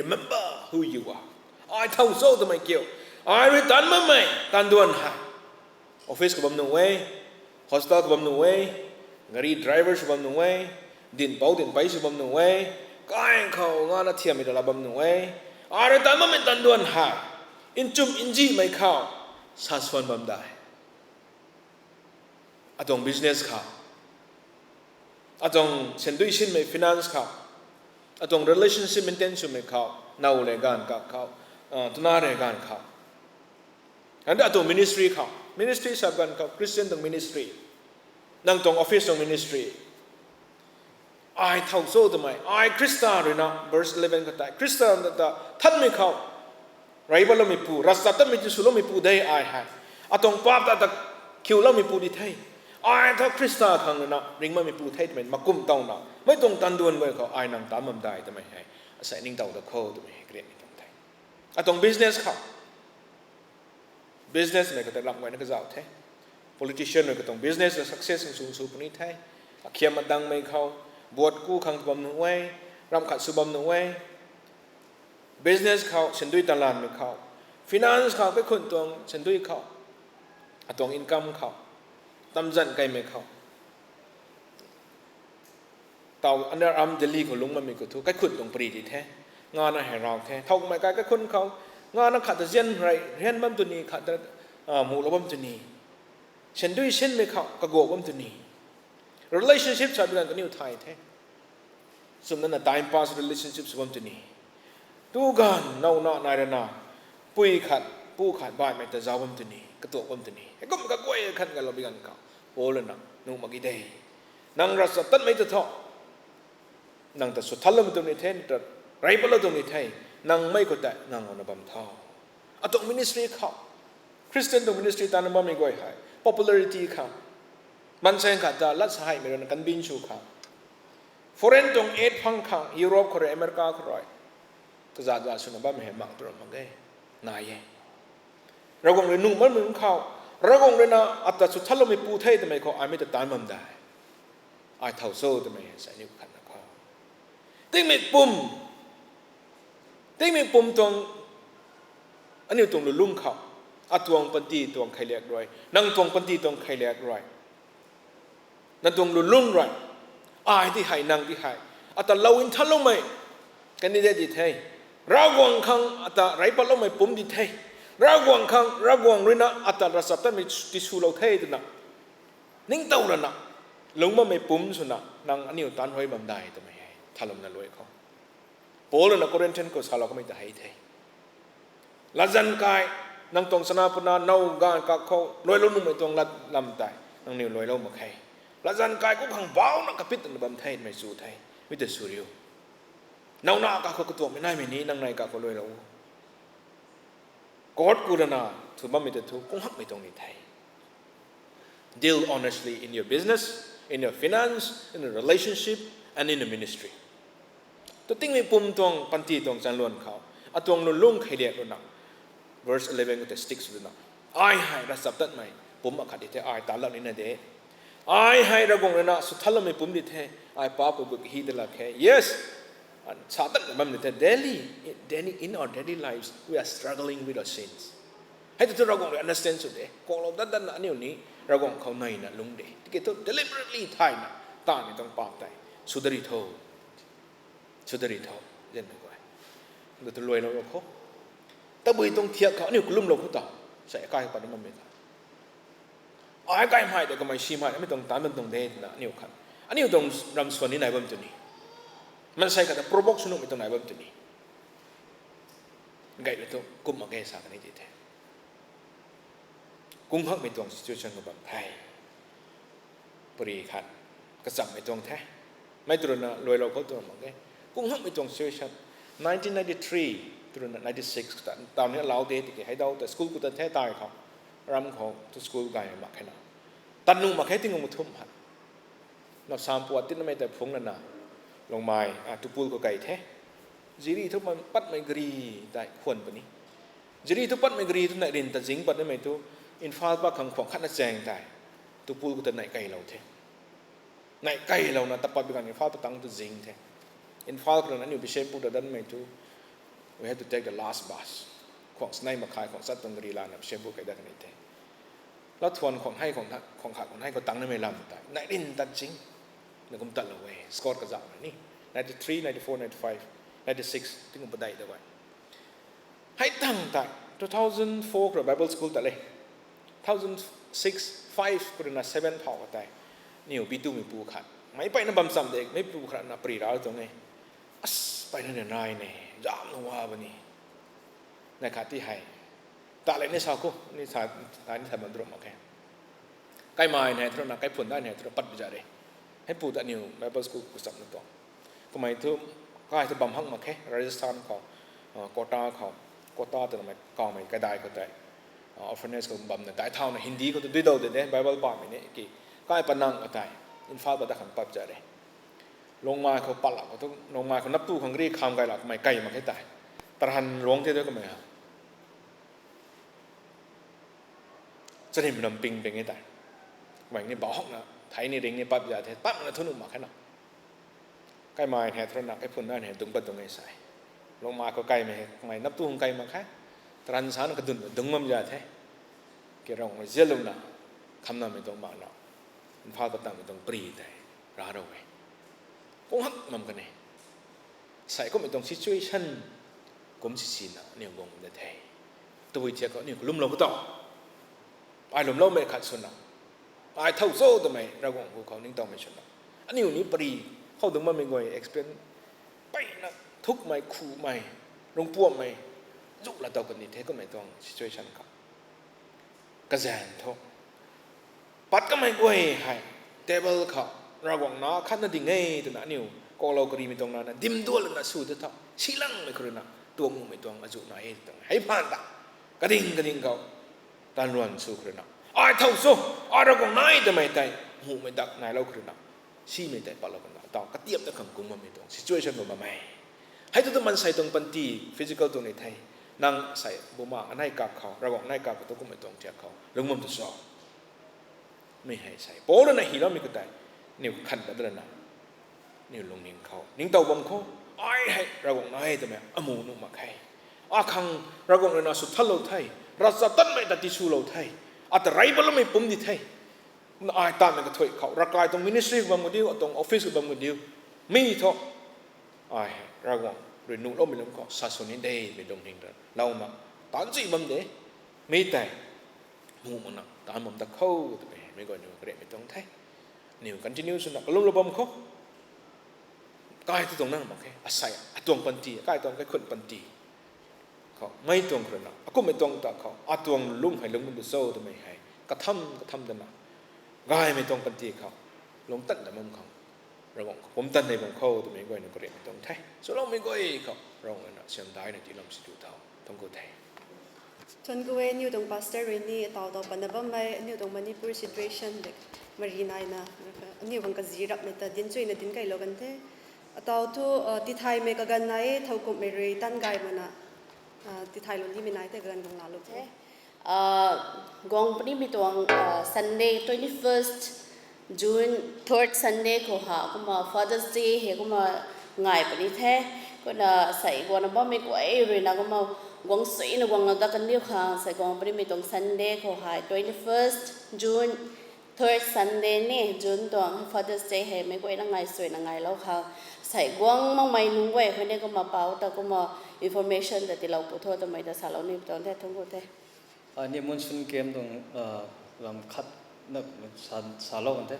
Remember who you are. Ai thow cho twmei kiu, ai rui taanc bammei taanduan hei, office khou bam nuh e, hospital khou bam nuh e, gari driver sw bam nuh e, dinhpouc dinhpei sw bam nuh e, kai khou ngana thiammei ta la bam nuh e, ai rui taanc bammei taanduan hei nchumh nzihmei khou sa swan bam de. Atuang business khou, atuang sendui sinmei finance khou, atuang relationship maintain swmei khou, now le ganv kak khou, twna le ganv khou, and atuang ministry khou, ministry sa ganv khou, Christian tuang ministry, nang tuang office tuang ministry, ai thow cho twmei, ai Khrista rui na, verse eleven khou tei, Khrista ta thanmei khou rey patloumeipu, ravchaptatmei tiswloumeipu de ai hei. Atuang paap ta ta khiuloumeipu di the. Ai thu Khrista khang rui na ringbammeipu the twmei makum tawna mei tuang taanduan guay khou ai nang taanc bam de twmei hei asei ningtow da khou twmei hei karianmei tuang the. Atuang business khou, businessmei khou tei lam guayna kazauh the. Politician rui katuang business na success sw sw puni the. Akhiam adangmei khou, buat ku khang bam nuh e, ramh khat sw bam nuh e, business khou, sendui talanmei khou, Finance khou, kaikhun tuang sandui khou, atuang income khou, tamzan kaimei khou, taw under arm Delhi khou lungc bammei khou thu kaikhun tuang pari di the. Ngana hei raw the. Thowmei kai kaikhun khou, ngana khat ta zian rei rian bam tw ni, khat ta, ah, mulou bam tw ni. Sandui sinmei khou kaguak bam tw ni. Relationship sa bi ganv kaniw thay the. Swmna na time pass relationship sw bam tw ni. Tu ganv now na nai rana, pui khat, pu khat baihmei ta zauc bam tw ni, katuak bam tw ni. Heikum kaguay khat ngalou bi ganv khou, Paul na nuh mak ge de. Nang ravchaptatmei ta thu, nang ta swthanloumei tuang ni the, nang ta rey patlou tuang ni the, nang mei khou tei nganglou na bam tho. Atuang ministry khou, Christian tuang ministry tana bammei guay hei popularity khou, maansei khat ta lat sa heimei rui na convince sw khang, foreign tuang aid phang khang, Europe khou rui, America khou rui, kazat zat swna bammei hei mak tu ram mak ge, nai e. Ravguangc rui nuh makmei khou, Ravguangc rui na ata swthanloumei pu the twmei khou ai mei ta taanc bam de. Ai thow cho twmei hei sa aniu khatna khou, tingmik pum, tingmik pum tuang, aniu tuang lulung khou, atuang panty tuang kheiliak rui, nang tuang panty tuang kheiliak rui, nang tuang lulung rui, ai ti hei, nang ti hei, ata lou nthanloumei candidate di the. Ravguangc khang ata rey patloumei pumc di the. Ravguangc khang, Ravguangc rui na ata ravchaptatmei tiswlou the twna ningtow lana, lungc bammei pumc swna nang aniu taanc huay bam de twmei hei thalumna luai khou, Paul na Corinthian khou salou kamei ta hei the. Latzan kai, nang tuang chana puna now ganv kak khou luailou nuhmei tuang lat lam tei nangniw luailou mak khe. Latzan kai khou khang bauna kapit twna bam themei chu the. Mi ta sw riu. Now na kak khou katuakmei naimei ni nang nei kak khou luailou court khou rana thu bammei ta thu kung hakmei tuang ni the. Deal honestly in your business, in your finance, in your relationship, and in your ministry. Tu tingmik pum tuang panty tuang chanluan khou, atuang lulung kheiliak rui na, verse eleven khou tei stick sw na, ai hei ravchaptatmei pumc akhat di the, ai taanc lak nina de. Ai hei Ravguangc rui na swthanloumei pumc di the, ai paap khou gut hi ta lak khe. Yes, sa tat bam di the, daily, daily, in our daily lives, we are struggling with our sins. Hei tu thu Ravguangc rui understand sw de, kuaklou dat datna aniu ni Ravguangc khou neina lungc de. Tiki thu deliberately thayna, taanvmei tuang paap tei sw dat ri tho. Sw dat ri tho, zianmei guay. Ndu tu luailou ro khou, tabui tuang thiak khou aniu kalumlou khou ta, sa kai pat ni bammei ta, ai kaimei ta kamei simei, mi tuang taanc bam tuang de twna aniu khat, aniu tuang ramsuan ni nai bam tw ni. Maansei khat ta provoke sw nuhmei tuang nai bam tw ni. Gay rui thu kum mak ge sa kani di the. Kung hakmei tuang situation khou bam the. Pari khat, kachamhmei tuang the. Mei tu rui na luailou khou tu mak ge. Kung hakmei tuang situation, nineteen ninety-three tu rui na ninety-six ta, taw ni alau de tiki hei daw ta school khou ta the tai khou, ram khou tu school gaymei mak khe na, tat nuh mak khe tingkum thumh ha. Na sam puat tinmei tei phungc lana, Longmai, a, Tupul khou kai the. Jiri thu patmei gari tei khwan puni. Jiri thu patmei gari thu neih ryn ta zing pat nimei thu, Imphal pat khang khwang khatna chaeng tei, Tupul khou ta neih kailou the. Neih kailouna ta pat bi ganv Imphal pat tang tu zing the. Imphal khou rui na aniu Bishnupur ta danmei thu, we have to take the last bus. Khwang snei makhai khwang chat tuang gari lana Bishnupur kai dat kani the. Latthuan khwang hei khwang khat khwang hei khou tang nimei lam tei neih ryn tat zing. Na kum tatlou e, escort kazauh na ni. Ninety-three, ninety-four, ninety-five, ninety-six tingkum padeih da e. Hei tang tei, two thousand four khou rui Bible School tat le. Two thousand six, five khou rui na seven phau kha tei, aniu B two meipu khat, meic peyna bam cham de, meipu khat na pari ra tuang e. As, peyna ni nai ne, zam na wa ba ni. Neih khat ti hei, ta le ni sa khou, ni sa, ta ni sa bam drum mak khe. Kaimei hei thu na, kaiphun dai hei thu na pat bi za re. Heipu ta aniu Bible School khou chapna tuang. Kamei thu, kai thu bam hak mak khe, Rajasthan khou, ah, Kota khou, Kota twna mei kawmei kadai khou tei, ah, orphanage khou bamna dai thauna Hindi khou tu dui dau de de, Bible pamei ni ki, kai panang kha tei, Imphal pat dat khang pat za re. Longmai khou pat lak khou thu, Longmai khou nap tu khang gari kham kai lak kamei kai mak khe tei. Tarhan luang the tu kamei ha. Charim lam ping ping e tei. Kamei ni bauh hakna, thei ni ring ni pat za the, pat makna thu nuh mak khe na. Kaimei hei thu rui na, kaiphun dai hei dungc pat tuang e sa e. Longmai khou kaimei hei, kamei nap tu hung kai mak khe. Taran sana kadun dung bam za the. Ke Ravguangc rui zianlouna, khamnamei tuang mak na, Imphal khou tangmei tuang pari tei, ra rou e. Kung hak mam kan e. Sei kummei tuang situation, kum sisina aniu guang de the. Tabui thiak khou aniu kalumlou khou tau. Ai lumloumei khat swna, ai thow cho twmei Ravguangc hu khou ningtowmei swna, aniu ni pari khou dung bammei guay experience, peyna thukmei, khumei, rungpuammei, zu la tow kan ni the kummei tuang situation khou. Kazaeng thu, pat kamei guay hei, table khou, Ravguangc na khatna ding e twna aniu kaklou karimei tuang nana dimdual lana sw ta tho, silangmei khou ruina, tuang nuhmei tuang azu nai e tuang hei phaan ta, kading kading khou, tanruan sw khou ruina, ai thow cho, ai Ravguangc nai twmei tei, muhmei dak nailou khou ruina, simei tei patlou kana, taw katiap ta khang kung bammei tuang situation bam bam e. Hei tu tu mansei tuang panty, physical tuang ni the. Nang sei buma anei kak khou, Ravguangc nai kak khou tu kummei tuang thiak khou lung bam tu cho. Mi hei sei Paul rui na hyloumei khou tei, niw khan ta lana, niw lungning khou ningtow bam khou, ai hei Ravguangc nai twmei amu nuh mak khe. Akhang Ravguangc rui na sw thanlou the, ravchaptatmei ta tiswlou the, ata rey patloumei pumc di the. Kumna ai tanmei kathuic khou, ravkai tuang ministry khou bam kadiu, atuang office khou bam kadiu, mi thu, ai hei Ravguangc rui nuhloumei lungc khou sa sw ni de twmei lungning ta louna, taanc chui bam de. Mi tei, mu makna taanc bam dat khou twmei hei meic guay niw kariakmei tuang the. Niw continue swna kalumlou bam khou, kai tu tuang na mak khe, asei atuang panty, kai tuang kaikhunc panty khou mei tuang khou ruina, akummei tuang ta khou atuang lung hei lung bam tu cho twmei hei katham katham dana, gaymei tuang panty khou lungc tan dat bam khang, Ravguangc khou pumtan nei bam khou twmei guayna kariakmei tuang the. Swloumei guay khou Ravguangc na siamdaina tiiloumei si tu tho. Thuanc ku the. Thuanc ku e, aniu tuang pastor rui ni ataw taw patna bammei, aniu tuang Manipur situation de, mari naina, aniu khang kazi rapmei ta dinc chuyna dinc kailou kan the. Ataw thu, tithaymei kaganv nai e, thowkumhmei rui tan gay mana, tithaylou nimei nai tei kaganv guang laalou the. Guang punimei tuang, Sunday, twenty first June, third Sunday khou ha, kumna Father's Day hei kumna ngai puni the. Kumna sei guangna bammei guay ruina kumna guang suina guanglou dat kandiu khang, sei guang punimei tuang Sunday khou hei, twenty first June, third Sunday ni June tuang Father's Day hei meic guayna ngai suina ngailou khang, sei guang makmei nunc guay khou ni kumna pau ta kumna information ta tiilou pu tho twmei ta salou ni tuang the, thuanc ku the. Ani Monsoon Camp tuang lam khat na salou kan the.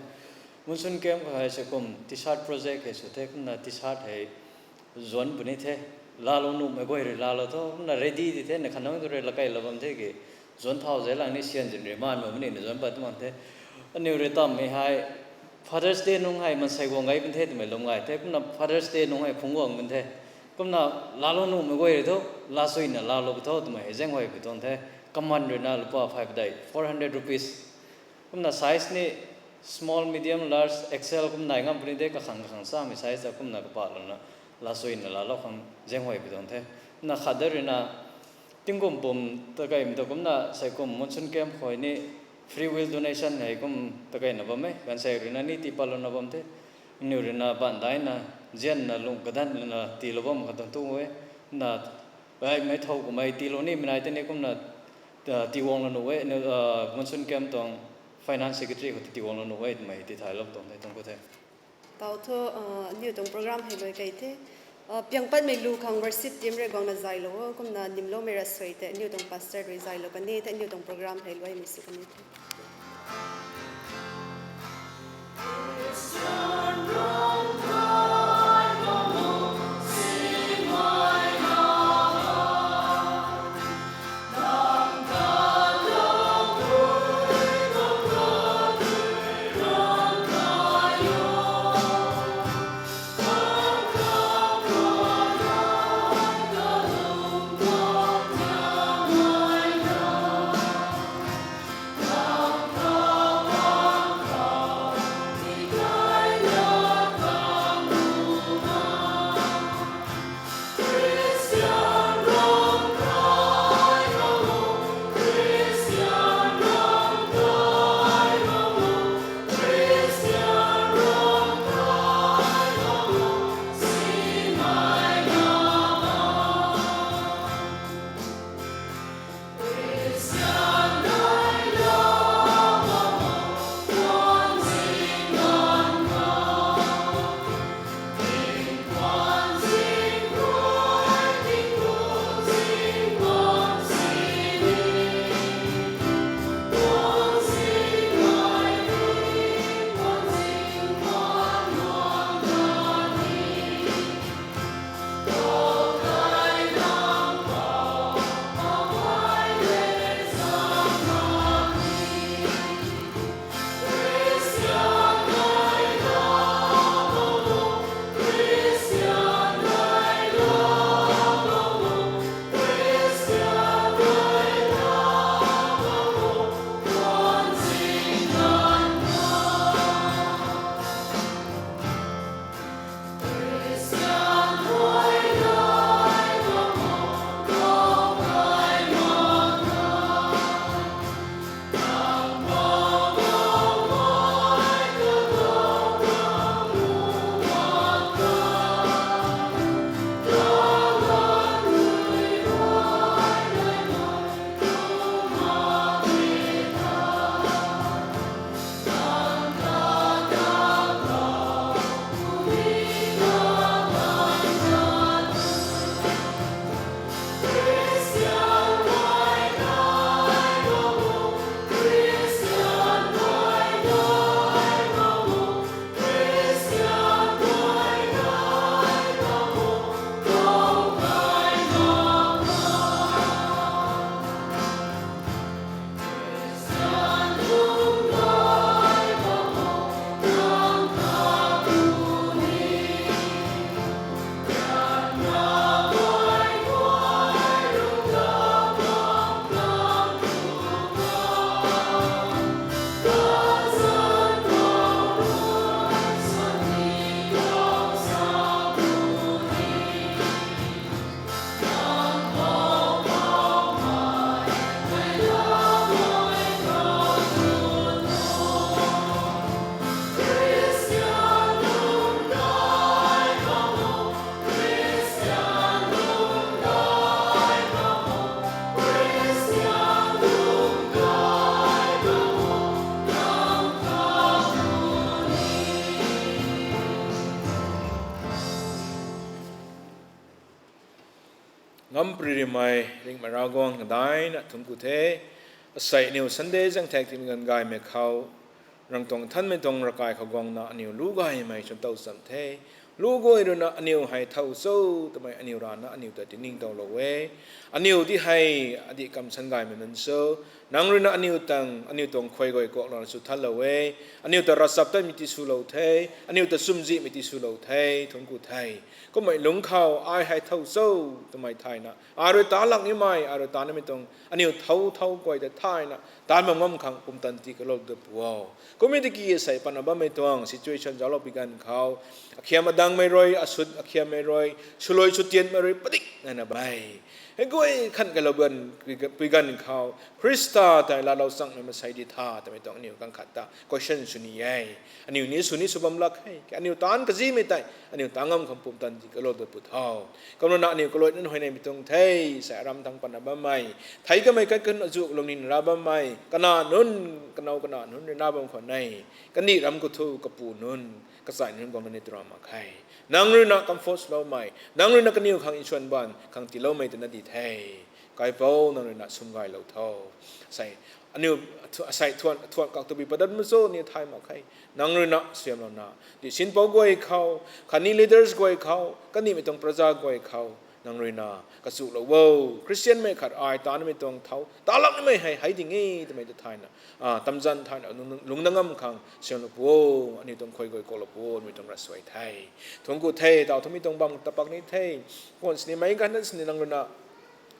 Monsoon Camp khou hei sei kum T-shirt project hei sw the, kumna T-shirt hei zuanc puni the. Laalou nuhmei guay rui laalou tho, kumna ready di the, na khanang tu rui lakailou bam the ki, zuanc thau zai lang ni sian zin rui maan bam ni na zuanc pat tu mak the. Aniw rui tammei hei Father's Day nungc hei mansei guang gay pun the twmei lum gay the, kumna Father's Day nungc hei phungc guang pun the. Kumna laalou nuhmei guay rui thu, laasuina laalou pu tho twmei hei zaenghuay pu tuang the. Kaman ruina lupa phay padeih, four hundred rupees. Kumna size ni small, medium, large, X L kum nai ngam puni de, kakhang kakhang samei size ta kumna kapahlouna, laasuina laalou khang zaenghuay pu tuang the. Kumna khat da ruina, tingkum pum takeimei ta kumna sei kum Monsoon Camp khou ni free will donation hei kum takeina bam e, gaanvsaekc ruina ni tii patlouna bam the. Aniw ruina baanv daina, zianna lung kadanna tiilou bam khat tuang tu e. Na, ai mei thow kummei tiilou nimei nai tei ni kumna tiiguanglou nuh e, Monsoon Camp tuang finance secretary khou tiiguanglou nuh e twmei tithaylou tuang the, thuanc ku the. Taw thu, aniw tuang program hei luai kei the. Piang patmei lu khang worship team rui guangna zaylou o, kumna nimloumei ravsuai tei aniw tuang pastor rui zaylou kan e, tei aniw tuang program hei luaimei sw kan e the. Ngam pri rimei ringhmei Ravguangc, kadaina thuanc ku the. Asei aniu Sunday zaeng thak tingmei ganv gaymei khou, nang tuang nthanmei tuang ravkai khou guangna aniu lu gaymei chwn tow cham the. Lu guay ruina aniu hei thow cho twmei aniu rana aniu ta tiningtowlou e. Aniu di hei adih kamsan gaymei nunc cho. Nang ruina aniu tang, aniu tuang khuay guay kuaklouna sw thanlou e. Aniu ta ravchaptatmei tiswlou the. Aniu ta chumzihmei tiswlou the. Thuanc ku the. Kummei lungc khou ai hei thow cho twmei thayna, ai rui ta lak nimei, ai rui ta nimei tuang aniu thow thow guay ta thayna, taanv bam ngam khang pumtan tii kalou ta pu o. Kummei tiki asei patna bammei tuang situation zauclou pi ganv khou, akhiam adangmei rui, asut akhiammei rui, swluai swtianmei rui padik naina bam e. Hei guay khan kalou ganv, pui ganv khou Khrista tei laalou changmei masei di tha twmei tuang aniu ganv khat ta question sw ni e. Aniu ni sw ni sw bam lak khe. Aniu taanv kazimei tei aniu ta ngam khang pumtan tii kalou ta pu tho. Kumna aniu kalui nunc huayneymei tuang the, sa aram thangc patna bammei, thei kamei kaikhunc azuh lungning ra bammei, kana nunc, kanow kana nunc rui na bam khwan e. Kandih ram khou thu kapu nunc, kachai nunc guang kani tura mak khe. Nang ruina comfort loumei, nang ruina kaniw khang nsuan baan khang tiiloumei twna di the. Kaipouc, nang ruina sumgaylou tho. Sei, aniu, thu-, sei thuan, thuan kak tabui padat ma cho ni thay mak khe. Nang ruina suaihiamlouna, di sinpouc guay khou, khatni leaders guay khou, kanimei tuang praja guay khou, nang ruina kachulou o. Khristianmei khat ai ta nimei tuang thow, ta lak nimei hei hei ding e twmei ta thayna, a, tamzan thayna lung, lungc na ngam khang suaihiamlou pu o. Aniu tuang khuay guay kuaklou pu o, aniu tuang ravsuai the. Thuanc ku the, taw thumei tuang bam tapak ni the. Kuan sini mei ganv sini nang ruina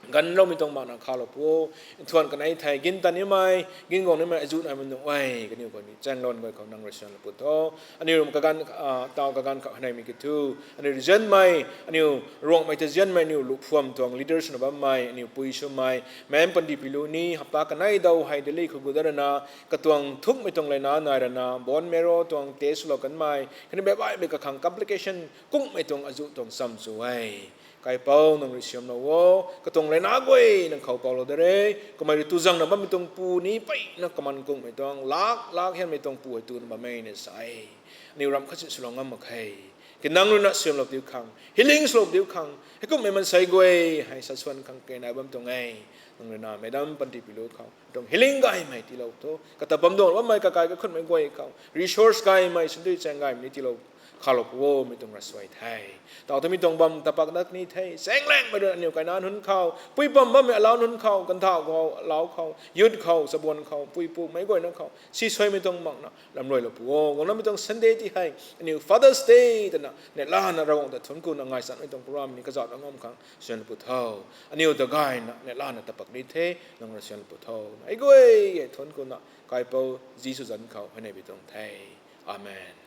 ganvloumei tuang makna khalou pu o. Nthuan kanei thei, gin tan nimei, gin guang nimei, azuh naimei nunc e, kaniw khou ni chaengluan guay khou nang rui suaihiamlou pu tho. Aniu ram kaganv, a, taw kaganv khou huayneymei kiu thu, aniu regionmei, aniu Ruangmei ta zianmei, aniu luphuam tuang leaders na bammei, aniu pui swmei, Ma'am Panty Pilu ni hapta kanei daw hei Delhi khou gut dat rana, katuang thukmei tuang leina nai rana, bone marrow tuang test swlou kanmei, khatni baibaimei kakhang complication kungmei tuang azuh tuang cham chu e. Kaipouc, nang rui suaihiamlou o, katuang leina guay nang khou paulou da re, kamei rui tu zangna bammei tuang pu ni peyna kaman kungmei tuang, lak, lak hianmei tuang pu hei tuna bammei na sa e. Aniu ram khat si swlou ngam mak khe. Ki nang ruina suaihiamlou diu khang, healing swlou diu khang, heikumhmei mansei guay hei sa suan khang kena bam tuang e. Nang ruina Madam Panty Pilu khou tuang healing gaymei tiilou tho. Kata bam duang bammei kakai kakhunmei guay khou resource gaymei, sundui chaeng gaymei ni tiilou khalou pu o, mei tuang ravsuai the. Taw thumei tuang bam tapak dat ni the. Chaenglaengmei rui aniu kaina nunc khou, pui pam bammei alau nunc khou, ganvthau khou, alau khou, youth khou, chabuan khou, pui pu meic guayna khou sisuaimei tuang makna lamruailou pu o. Guangnamei tuang Sunday ti hei aniu Father's Day twna neihla na Ravguangc ta thuanc kuna ngaichangmei tuang program ni kazauh ta ngam khang suaihiamlou pu tho. Aniu ta gayna neihla na tapak ni the, nang rui suaihiamlou pu tho. Ei guay e thuanc kuna Kaipouc Jisu zanc khou huayney bi tuang the. Amen.